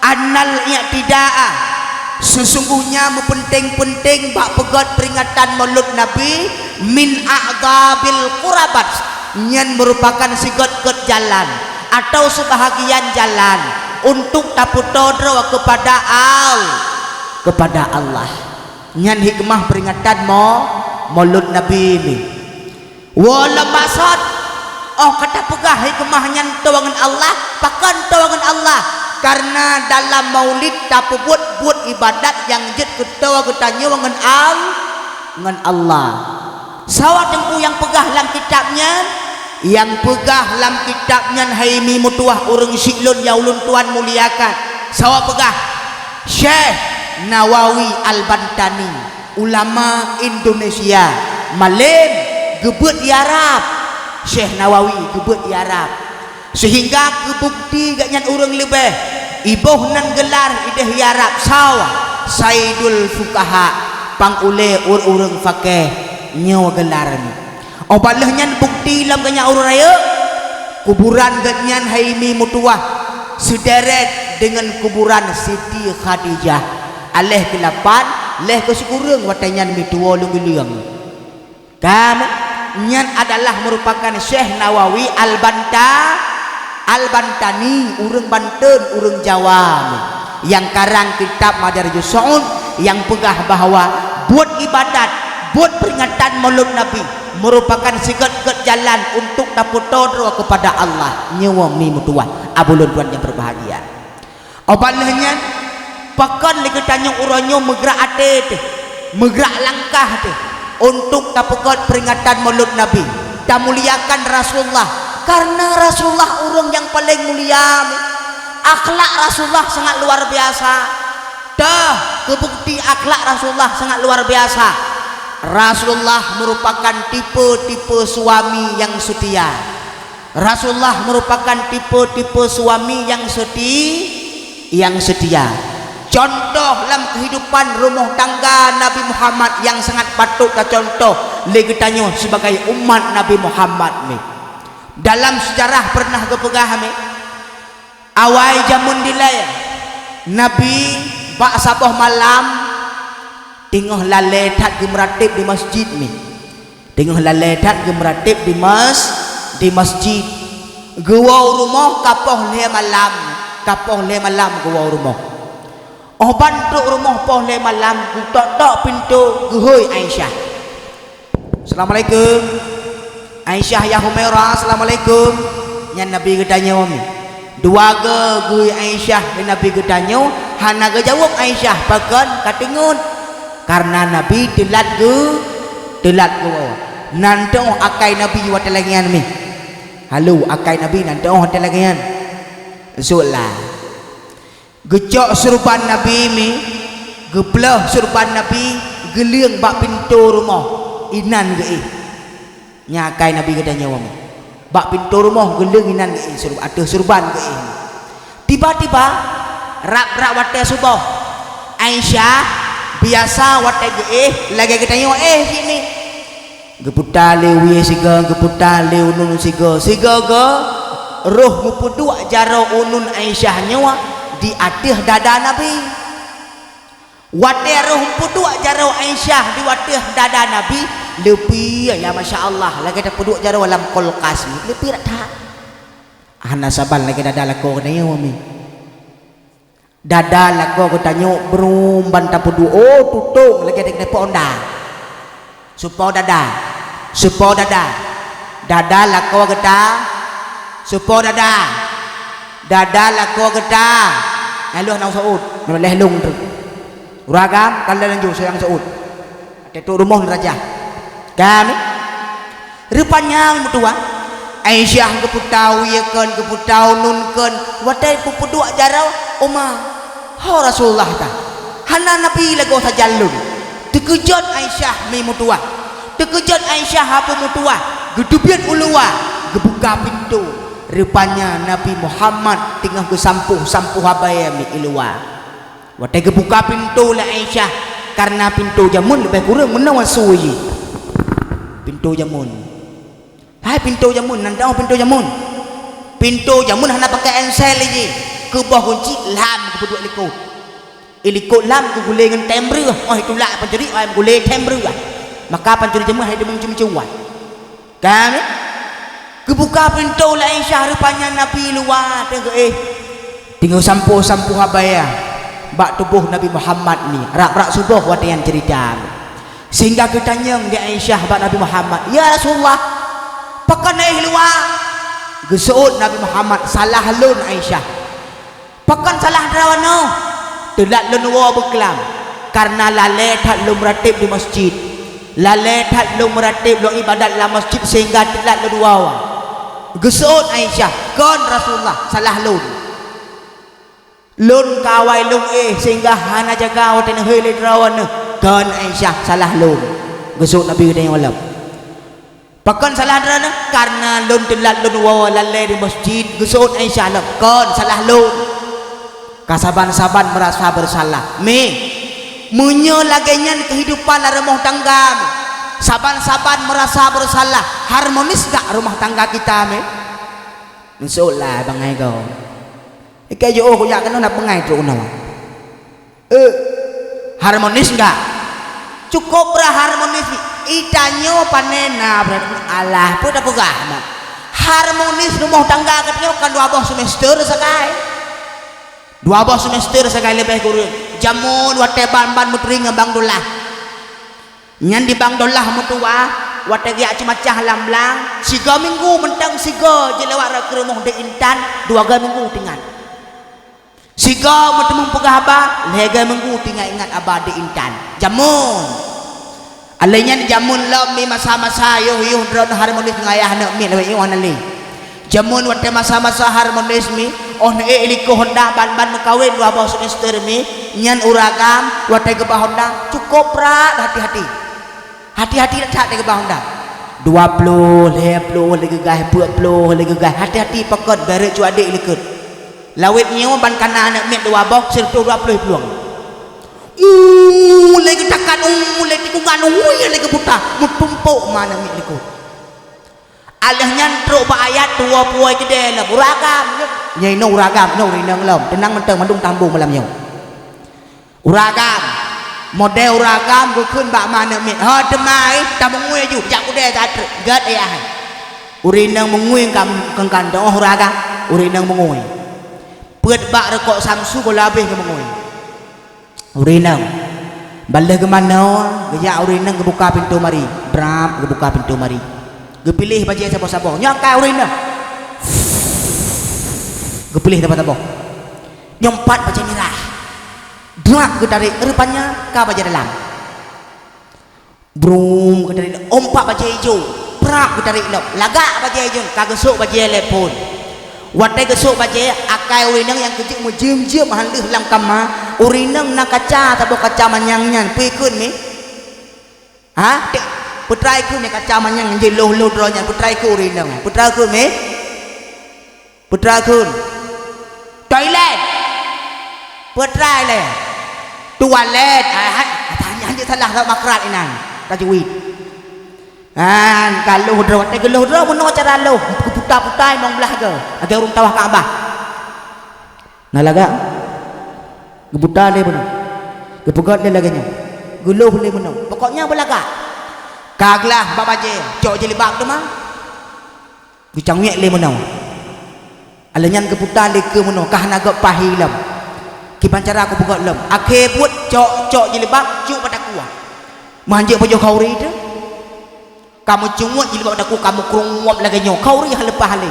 annal i'tida'a, sesungguhnya meupeunteng-peunteng bak peugöt peuringatan Maulud Nabi, min a'dhabil qurabat, nyan meurupakan sigöt-göt jalan atau seubahagian jalan untuk tapeutoe droe keupada Al-, keupada Allah. Nyan hikmah peuringatan Mau-, Maulud Nabi nyoe. Woe lom maksud, oh ka tapeugah hikmah nyan toe ngon Allah, pakon toe ngon Allah? Kareuna dalam maulid tapeubuet buet ibadat nyang jeuet keu toe geutanyoe ngon Al-, ngon Allah. Sawa teungku nyang peugah lam kitab nyan? Nyang peugah lam kitab nyan hai mi meutuwah ureuëng siklon nyang ulôn tuan muliakan. Sawa peugah, Syekh Nawawi Al-Bantani. Ulama Indonesia, malem geubeuet di Arab. Syekh Nawawi geubeuet di Arab. Seuhingga keu bukti gobnyan ureuëng leubeh, iboh nan geular ideh di Arab sawa, Saidul Fukaha, pang ulée ureuëng-ureuëng fakeh nyoe geular nyoe. Óh baleh nyan bukti lom gobnyan ureuëng rayeuk, kuburan gobnyan hai mi meutuwah seuderet deungon kuburan Siti Khadijah. Aléh keulapan, lheueh keu sikureueng watée nyan meutuwoe leueng-leueng. Ka, nyan adalah meurupakan Syekh Nawawi Al-Banta-, Al-Bantani, ureuëng Banten, ureuëng Jawa, nyang karang kitab Madarijus Su'ud, nyang peugah bahwa buet ibadat, buet peuringatan Maulud Nabi meurupakan sigöt-göt jalan untuk tapeutoe droe keupada Allah. Nyoe mi meutuwah, abu lôn tuan nyang berbahagia. Óh baleh nyan, Pakon lé geutanyoe uroe nyoe meugrak até teuh, meugrak langkah teuh untuk tapeugét peuringatan Maulud Nabi, tamuliakan Rasulullah, karena Rasulullah ureuëng nyang paleng mulia. Akhlak Rasulullah sangat luar biasa. Teuh, keubukti akhlak Rasulullah sangat luar biasa. Rasulullah merupakan tipe-tipe suami yang setia. Rasulullah merupakan tipe-tipe suami yang seti-, yang setia. Contoh lam kehidupan rumoh tangga Nabi Muhammad yang sangat patut tacontoh lé geutanyoe sebagai umat Nabi Muhammad ni. Dalam sejarah pernah geupeugah mi, awai jameun dilée, Nabi bak saboh malam teungoh lalée that geumeuratéb di masjid mi. Teungoh lalée that geumeuratéb di mas-, di masjid. Geuwoe u rumoh ka poh lhée malam, ka poh lhée malam geuwoe u rumoh. Óh ban trok rumoh poh lhée malam, geutok-tok pintoe, geuhôi Aisyah. "Assalamualaikum." "Aisyah ya Humairah, assalamualaikum." Nyan Nabi geutanyoe mi. Dua goe geuhôi Aisyah lé Nabi geutanyoe, hana geujaweueb Aisyah, pakon ka teungeut. Karena Nabi teulat geu-, teulat geuwoe. Nan teuoh akai Nabi watée lagée nyan mi. Halo, akai Nabi nan teuoh watée lagée nyan. Sula. Geucok surban Nabi mi, geupleuh surban Nabi, geuleueng bak pintoe rumoh, inan geuéh. Nyan akai Nabi geutanyoe mi. Bak pintoe rumoh geuleueng inan geuéh, sur-, ateueh surban geuéh. Tiba-tiba, rab-rab watée suboh, Aisyah biasa watée geuéh lagée geutanyoe éh cit ni. Geuputa lé wie sigoe, geuputa lé uneun sigoe, sigoe-goe roh meupeuduek jaroe uneun Aisyah nyoe di ateueh dada Nabi. Watée roh meupeuduek jaroe Aisyah di ateueh dada Nabi, leupie, ya masya Allah, lagée tapeuduek jaroe lam kulkas, leupie that-that. Hana saban lagée dada lakoe geutanyoe mi. Dada lakoe geutanyoe brum ban tapeuduek, oh, tutong lagée dek depo onda. Supo dada, supo dada. Dada lakoe geuta, supo dada. Dada lakoe geuta. Nyan lheueh na u Saud, nyan lheueh lôn treuk. Ureueng agam ka lheueh laju sayang Saud. Watée trok rumoh neurajah. Kan? Rupanya meutuah, Aisyah geuputa wie kon, geuputa uneun kon, watée peupeuduek jaroe, "Oma, ho Rasulullah ta? Hana Nabi lagoe sajan lôn." Teukeujot Aisyah mi meutuah. Teukeujot Aisyah haba meutuah, geuteubiet u luwa, geubuka pintoe. Rupanya Nabi Muhammad teungoh geusampôh-sampôh abée mi i luwa. Watée geubuka pintoe lé Aisyah, karena pintoe jameun leubeh kureueng meunoe su jih. Pintoe jameun. Hai pintoe jameun, nan teuoh pintoe jameun. Pintoe jameun hana pakai ensel jih. Keuboh gunci lam geupeuduek likot. I likot lam geugulée ngon tem breueh, óh itulak pancuri, óh gulée tem breueh. Maka pancuri jameun hai deungon cumi cuan. Kan? Geubuka pintoe lé Aisyah, rupanya Nabi luwa teungoh éh. Teungoh sampôh-sampôh abée bak tuboh Nabi Muhammad mi, rab-rab suboh watée nyan ceurita. Sehingga geutanyong di Aisyah bak Nabi Muhammad, "Ya Rasulullah, pakon éh luwa?" Geuseuôt Nabi Muhammad, "Salah lôn Aisyah." "Pakon salah droeneuh?" "Teulat lôn woe beuklam, karena lalée that lôn meuratéb di masjid. Lalée that lôn meuratéb, lôn iébadat lam masjid sehingga teulat lôn woe." Geuseuôt Aisyah, "Kon Rasulullah, salah lôn. Lôn ka awai lôn éh sehingga hana jaga watée neuhôi lé droeneuh." "Kon Aisyah, salah lôn." Geuseuôt Nabi geutanyoe lom. "Pakon salah droeneuh?" "Karena lôn teulat lôn woe lalée di masjid." Geuseuôt Aisyah lom, "Kon salah lôn." Ka saban-saban meurasa beusalah. Mi, meunyoe lagée nyan keuhidupan lam rumoh tangga, mi, saban-saban meurasa beusalah, harmonis gak rumoh tangga kita, mi? Insya Allah, bangai go. Ikai jiôh kujak keunoe na peungai trok keunoe. Eh, harmonis enggak? Cukup bra harmonis. Itanyoe pane na berarti Allah pun dah peugah mak. Harmonis rumoh tangga geutanyoe kan dua boh semester sagai. Dua boh semester sagai leubeh kureueng. Jameun watée ban-ban meuturi ngon Bang Dolah. Nyan di Bang Dolah meutuah, watée geujak ceumacah lam blang, sigoe minggu mantong sigoe jilewat rot keu rumoh di Intan, dua goe minggu teuingat. Sigoe meuteumeung peugah haba, lhèe minggu tinggai ingat haba di intan. Jameun. Alèh nyan jameun lom mi masa-masa yoh-yoh droeneuh harmonis ngon ayah aneuk miet lawét nyoe hana lé. Jameun watèe masa-masa harmonis mi, 'oh neuék likôt honda ban-ban meukawen dua boh semester mi, nyan ureueng agam watèe geuba honda cukôp brat hati-hati. Hati-hati that-that lé geuba honda. Dua ploh, lhèe ploh lé geugaih, peuet ploh lé geugaih. Hati-hati pakon bèk reuek cu adék likôt. Lawét nyoe ban kana aneuk miet dua boh, sireutôh dua ploh plueng. Uu, lé geutakat, uu, lé tikungan, uu, lé geubuta, meutumpôk ma aneuk miet likôt. Alèh nyan trôk bak ayat tuwoe puwoe keudè lom. Ureueng agam, nyoe inoe ureueng agam, inoe ureueng inong lom. Teunang mantong, mandum tambong malam nyoe. Ureueng agam, model ureueng agam geukheun bak ma aneuk miet, "Ho teuma, eh, tameungui aju, jak keudè that trôk, gèt ayah hai." Ureueng inong meungui kan, kan, kan, oh ureueng agam, ureueng inong meungui. Peuet bak reukok Samsu goh lom abéh geumeungui. Ureueng inong. Ban lheuh geumanoe, geujak ureueng inong geubuka pintoe mari. Brap, geubuka pintoe mari. Geupiléh bajèe saboh-saboh. Nyoe ka ureueng inong. Geupiléh saboh-saboh. Nyoe pat bajèe mirah. Brap geutarek, rupanya ka bajèe dalam. Brum geutarek lom, oh pat bajèe ijo, prap geutarek lom, lagak bajèe ijo, ka geusôk bajèe lé phôn. Watèe geusôk bajèe, akai ureueng inong nyang keu jeuet meujeuem-jeuem han lheueh lam kama, ureueng inong na kaca saboh kaca manyang nyan, peue kheun mi? Ha? Peue treuk kheun mi kaca manyang nyan jih lôh-lôh droe nyan, peue treuk kheun ureueng inong, peue treuk kheun mi? Peue treuk kheun? Toilet. Peue treuk lé? Tualet. Ah, hai, tanya aja salah kat makrat inan. Tajwid. Kan, ka lôh droe, watèe geulôh droe, meunoe cara lôh. Geuputa-puta limong blah goe. Lagèe ureueng tawaf Ka'bah. Na lagak? Geuputa lé meunoe. Geupeugöt lé lagèe nyoe. Geulôh lé meunoe. Pokoknya beulagak. Ka glah bak bajèe, cok jilbab teuma. Geucangwék lé meunoe. Alheuh nyan geuputa lé keue meunoe, ka hana göt pahi lom. Kiban cara kupeugöt lom. Akhé buet cok-cok jilbab, cok bak takue. Meuhanjeuet pajoh khauri teuh. Ka meucunguet jilbab bak takue, ka meukrunguep lagèe nyoe. Khauri han leupah lé.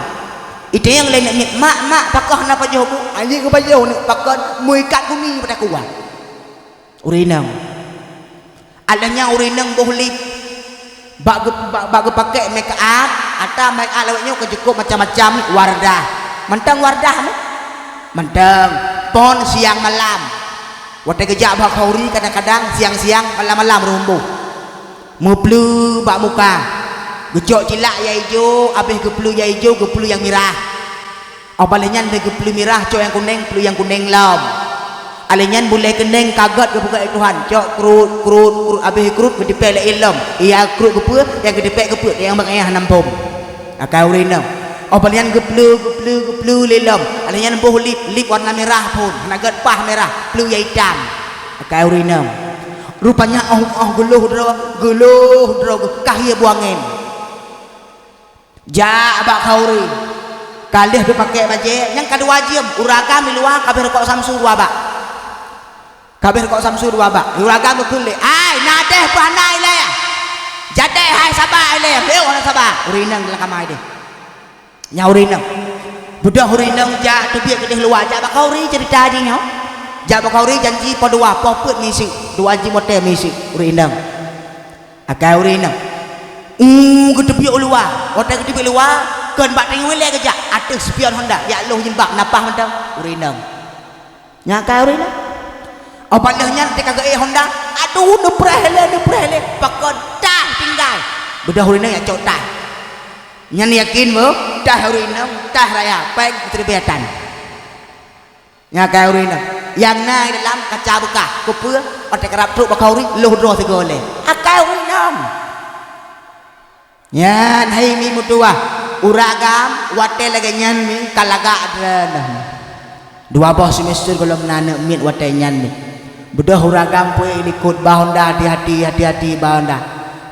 Itanyong lé aneuk miet, "Mak, mak, pakon hana pajoh bu?" Hanjeuet geupajoh aneuk, pakon meuikat gumi bak takue. Ureueng inong. Alheuh nyan ureueng inong boh lip. Bak geu-, bak, bak geupakèk make up, ata make up lawét nyoe ka cukôp macam-macam, Wardah. Mantong Wardah nyoe? Mantong. Pon siang malam. Watèe geujak bak khauri kadang-kadang siang-siang, malam-malam reumbôh. Meupleue bak muka. Geucok cilak nyang ijo, abéh geupleue nyang ijo, geupleue nyang mirah. Óh ban lheuh nyan lé geupleue mirah, cok nyang kunèng, pleue nyang kunèng lom. Alheuh nyan bulèe keunèng ka göt geupeugah lé Tuhan, cok krut, krut, krut, abéh krut geutipék lé ilom. Iya krut geupeu, nyang geutipék geupeu, nyang bak ayah nam phom. Akai ureueng inong. Óh ban lheuh nyan geupleue, geupleue, geupleue lé lom. Alheuh nyan boh lip, lip warna mirah phon, hana göt paih mirah, pleue nyang itam. Akai ureueng inong. Rupanya óh, óh geulôh droe, geulôh droe, geukah ie buangén. Jak bak khauri. Ka lheueh geupakèk bajèe, nyang ka dua jeuem, ureueng agam di luwa ka abéh reukok Samsu dua bak. Ka abéh reukok Samsu dua bak. Ureueng agam geukheun lé, "Ai, na dèh peue hana ilèe? Jadèh hai saba ilèe, beuh hana saba." Ureueng inong lam kama deh. Nyan ureueng inong. Beudôh ureueng inong jak teubiet keudéh luwa, jak bak khauri ceurita jih nyoe. Jak bak khauri janji poh dua, poh peuet miseuk, dua jeuem watèe miseuk ureueng inong. Akai ureueng inong. Uh, geuteubiet u luwa. Watèe geuteubiet luwa, kon bak tangieng ilèe geujak, ateueh spion honda, jak lôh jilbab, na paih mantong ureueng inong. Nyan akai ureueng inong. Óh ban lheuh nyan teuka geuék honda, aduh, neupreh lé, neupreh lé, pakon taih tinggai. Beudôh ureueng inong jak cok taih. Nyan yakin beuh, taih ureueng inong, taih raya, péng teubiet tan. Nyan akai ureueng inong. Nyang na di dalam kaca beukah. Keupeue? Watèe karab trok bak khauri, lôh droe sigoe lé. Akai ureueng inong. Nyan hai mi meutuwah. Ureueng agam, watèe lagèe nyan mi ka lagak droeneuh. Dua boh semester gohlom na aneuk miet watèe nyan mi. Beudôh ureueng agam peue likôt ba honda, hati-hati, hati-hati ba honda.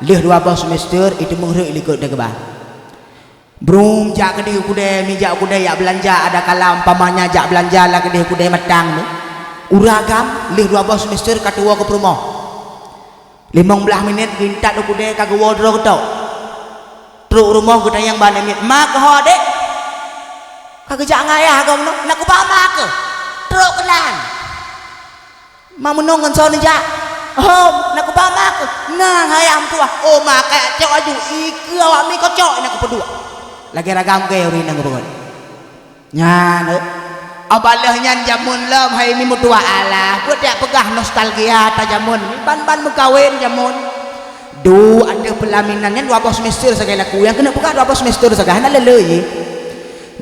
Lheueh dua boh semester, iteumeung rhot likôt teuh geuba. Brum jak keudéh u keudè, mi jak u keudè jak beulanja, ada kala umpamanya jak beulanja lam keudéh u keudè matang nyoe. Ureueng agam lheueh dua boh semester ka tuwoe keu peurumoh. Limong blaih minét geuintat u keudè ka geuwoe droe geutok. Trok u rumoh geutanyong bak aneuk miet, "Ma keuh ho, Dek?" "Ka geujak ngon ayah gob nyoe." "Na kuba ma keuh?" Trok keunan. Ma meunong ngon soe neujak? Hom, na kuba ma keuh. Nah, hai meutuah. Oh, ma kacok aju. Ikeue awak mi kocok na kupeuduek. Lagèe ragam gèe ureueng inong geupeugah. Nyan, eh. Óh bak lheueh nyan jameun lom hai mi meutuah, alah, peue tajak peugah nostalgia ta jameun. Ban-ban meukawen jameun. Duek ateueh peulaminan nyan dua boh semester sagai laku. Nyang keuneuk peugah dua boh semester sagai, hana lé-lé jih.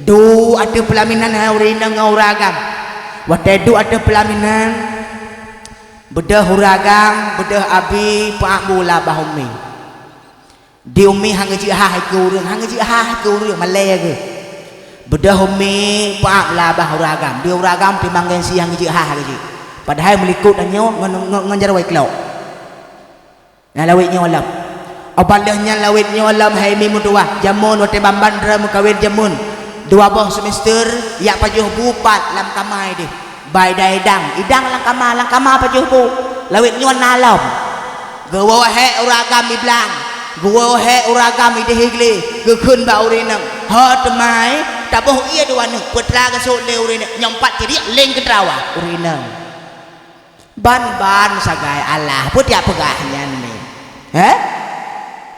Duek ateueh peulaminan hai ureueng inong ngon ureueng agam. Watèe duek ateueh peulaminan, beudôh ureueng agam, beudôh abi, peuak bu lam babah umi. Di umi han geujeuet hah ikeue ureueng, han geujeuet hah ikeue ureueng, malèe geuh. Beudôh umi, peuak lam babah ureueng agam. Di ureueng agam timang gengsi han geujeuet hah geujeuet. Padahai meulikot tanyoe ngon, ngon, ngon jaroe klok. Nah, lawét nyoe lom. Óh bak lheueh nyan lawét nyoe lom hai mi meutuah. Jameun watèe ban-ban droe meukawen jameun. Dua boh semester, jak pajoh bu pat lam kama idéh. Bak idang-idang, idang lam kama, lam kama pajoh bu. Lawét nyoe na lom. Geuwoe hék ureueng agam i blang. Geuwoe hék ureueng agam i déh i glé. Geukheun bak ureueng inong. Ho teuma, taboh ié dua neuk. Peutra geusut lé ureueng inong. Nyoe pat cit leng keu trawa ureueng inong. Ban-ban sagai, alah, peue tajak peugah nyan mi? Heh?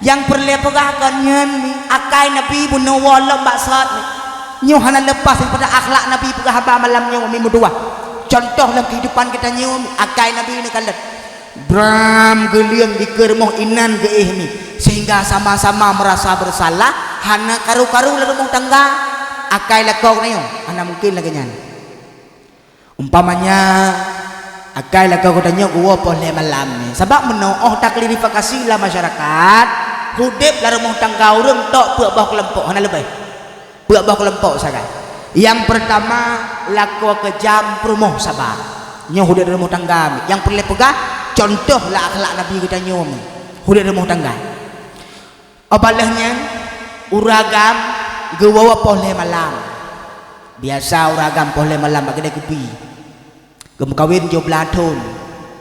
Nyang peureulèe peugah kon nyan mi, akai Nabi bunoe woe lom bak sot mi. Nyoe hana leupah daripada akhlak Nabi peugah haba malam nyoe mi meutuah. Contoh lam kehidupan geutanyoe mi, akai Nabi neukalon. Bram geuleueng dikeue rumoh inan geuéh mi, sehingga sama-sama merasa bersalah, hana karu-karu lam rumoh tangga. Akai lakoe nyoe, hana mungken lagèe nyan. Umpamanya, akai lakoe geutanyoe geuwoe poh lhèe malam nyoe. Sabab meunoe óh taklarifikasi lam masyarakat, udép lam rumoh tangga ureueng tok peuet boh keulompok, hana leubeh. Peuet boh keulompok sagai. Nyang peurtama, lakoe keujam, peurumoh saba. Nyoe udép rumoh tangga. Nyang peureulèe peugah, contoh lam akhlak Nabi geutanyoe. Udép rumoh tangga. Óh bak lheueh nyan, ureueng agam geuwoe poh lhèe malam. Biasa ureueng agam poh lhèe malam bak keudè kupi. Geumeukawen jeuet blaih thon.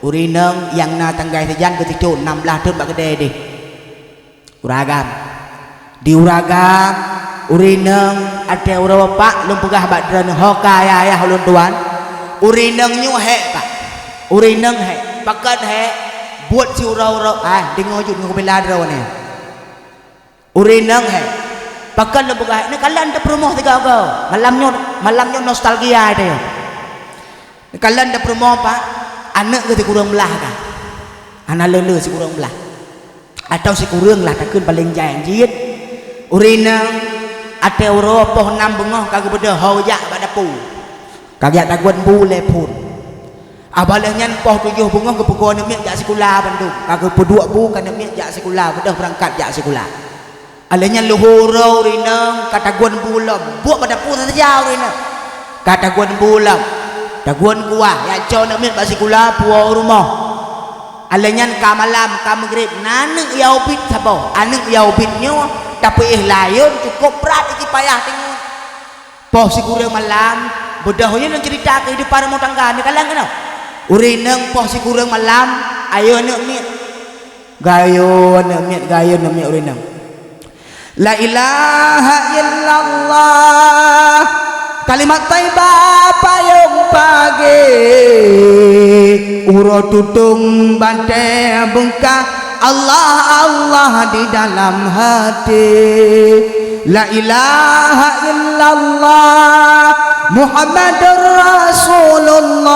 Ureueng inong nyang na tanggai sijan geuticok nam blaih thon bak keudè deh. Ureueng agam. Di ureueng agam, ureueng inong, watèe uroe bapak lôn peugah bak droeneuh, ho ka ayah-ayah ulôn tuan. Ureueng inong nyoe hék, Pak. Ureueng inong hék. Pakon hék? Buet siuroe-uroe, ah, deungoe jeuet ngon kubela droeneuh. Ureueng inong hék. Pakon lôn peugah, neukalon tapeurumoh sigoe-goe. Malam nyoe, malam nyoe nostalgia teuh. Neukalon tapeurumoh, Pak, aneuk geuh sikureueng blah ka. Hana lé-lé sikureueng blah. Atawa sikureueng lah takheun paleng jai jeuet. Ureueng inong, watèe uroe poh nam beungoh ka geubeudôh ho jak bak dapu. Ka geujak tagun bu lé phon. Óh bak lheueh nyan poh tujoh beungoh geupeugoe aneuk miet jak sikula bandum. Ka geupeuduek bu keu aneuk miet jak sikula, beudôh beurangkat jak sikula. Óh lheueh nyan luhô uroe ureueng inong ka tagun bu lom. Buet bak dapu saja ureueng inong. Ka tagun bu lom. Tagun kuah, jak cok aneuk miet bak sikula, puwoe u rumoh. Óh lheueh nyan ka malam, ka meugreb, na aneuk nyang ubit saboh. Aneuk nyang ubit nyoe tapeuéh lam ayon cukôp brat, iji payah teungeut. Poh sikureueng malam, beudôh nyoe lôn ceurita keuhidupan rumoh tangga, neukalon keunoe. Ureueng inong poh sikureueng malam, ayo aneuk miet. Geuayo aneuk miet, geuayo aneuk miet ureueng inong. La ilaha illallah, kalimat thaibah payong pagée, uroe tutong batée beungkah, Allah, Allah di dalam hati. La ilaha illallah, Muhammadur Rasulullah,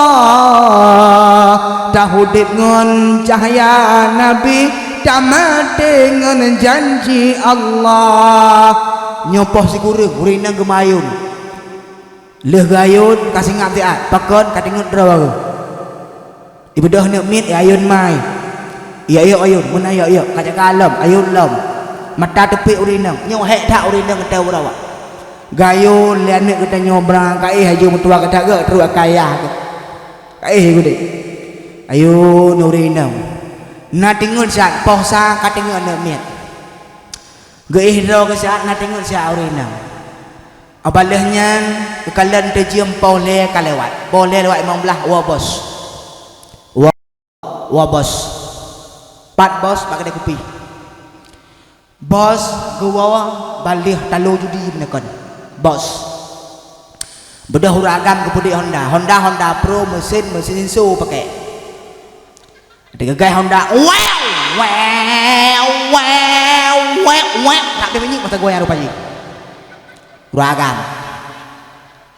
taudeb ngon cahya Nabi, tamaté ngon janji Allah. Nyoe poh sikureueng, ureueng inong geumeuayôn. Lheueh geuayôn, ka seungab siat, pakon ka teungeut droe bagoe. Ibeudôh aneuk miet, iayôn mai. Iyok-iyok ayôn, meunan iyok-iyok, ka jaga lom, ayôn lom. Mata teupék ureueng inong, nyoe hék that ureueng inong teuh uroe. Geuayôn lé aneuk geutanyoe brang, ka éh aju meutuah geuh that geuh, trok akai ayah geuh. Ka éh geuh deh. Ayôn ureueng inong. Na teungeut siat, poh sa ka teungeut aneuk miet. Geuéh droe geuh siat, na teungeut siat ureueng inong. Óh bak lheueh nyan, geukalon teujeuem poh lhée ka lewat. Poh lhée lewat limong blaih, woe bos. Woe, woe bos. Pat bos bak keudée kupi. Bos geuwoe bak lheueh talo judi beuneukon. Bos. Beudôh ureueng agam geupeuduek Honda. Honda, Honda Pro, meusén, meusén sinso pakai. Teugegai Honda, wew, wew, wew, wew, wew. Nak deuh minyeuk masa goyang rupa jih. Ureueng agam.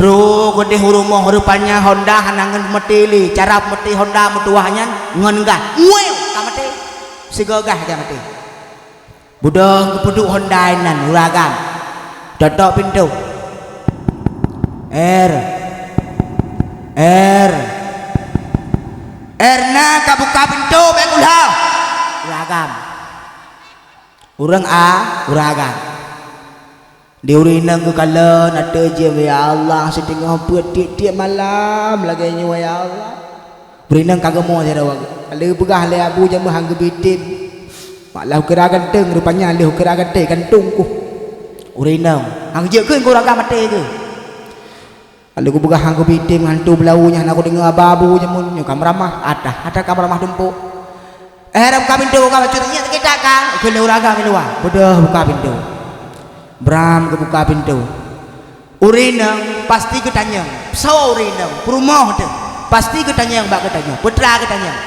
Trok keudeh u rumoh, rupanya Honda hana ngon peumeutih lé. Cara peumeutih Honda meutuwah nyan ngon gas. Wew, ka maté. Sigoe gas ka maté. Beudôh geupeuduek Honda inan, ureueng agam. Totok pintoe. Er. Er. Erna, ka buka pintoe, bèk kulhah. Ureueng agam. Ureueng a, ureueng agam. Di ureueng inong geukalon ateueh jeuem, "Ya Allah, siteungoh peuet tiep-tiep malam lagèe nyoe, ya Allah." Ureueng inong ka geumo sidroe. Ka lheueh peugah lé abu jameuhan geubi tem. Mak lah ukira ganteng, rupanya lheueh ukira ganteng, gantong kuh. Ureueng inong, "Hang jeuet keuh, ureueng agam maté keuh." Lalu kupeugah ngon kubi tem ngon hantu beulawu nyan, aku deungoe haba abu jameun nyoe ka meuramah, atah, atah ka meuramah tumpôk. Eh, buka pintoe, buka bacut, nyak sakét that ka? Kheun lé ureueng agam di luwa. Beudôh buka pintoe. Bram geubuka pintoe. Ureueng inong pasti geutanyong. Soe ureueng inong? Peurumoh teuh. Pasti geutanyong bak geutanyoe. Peue teuma geutanyong?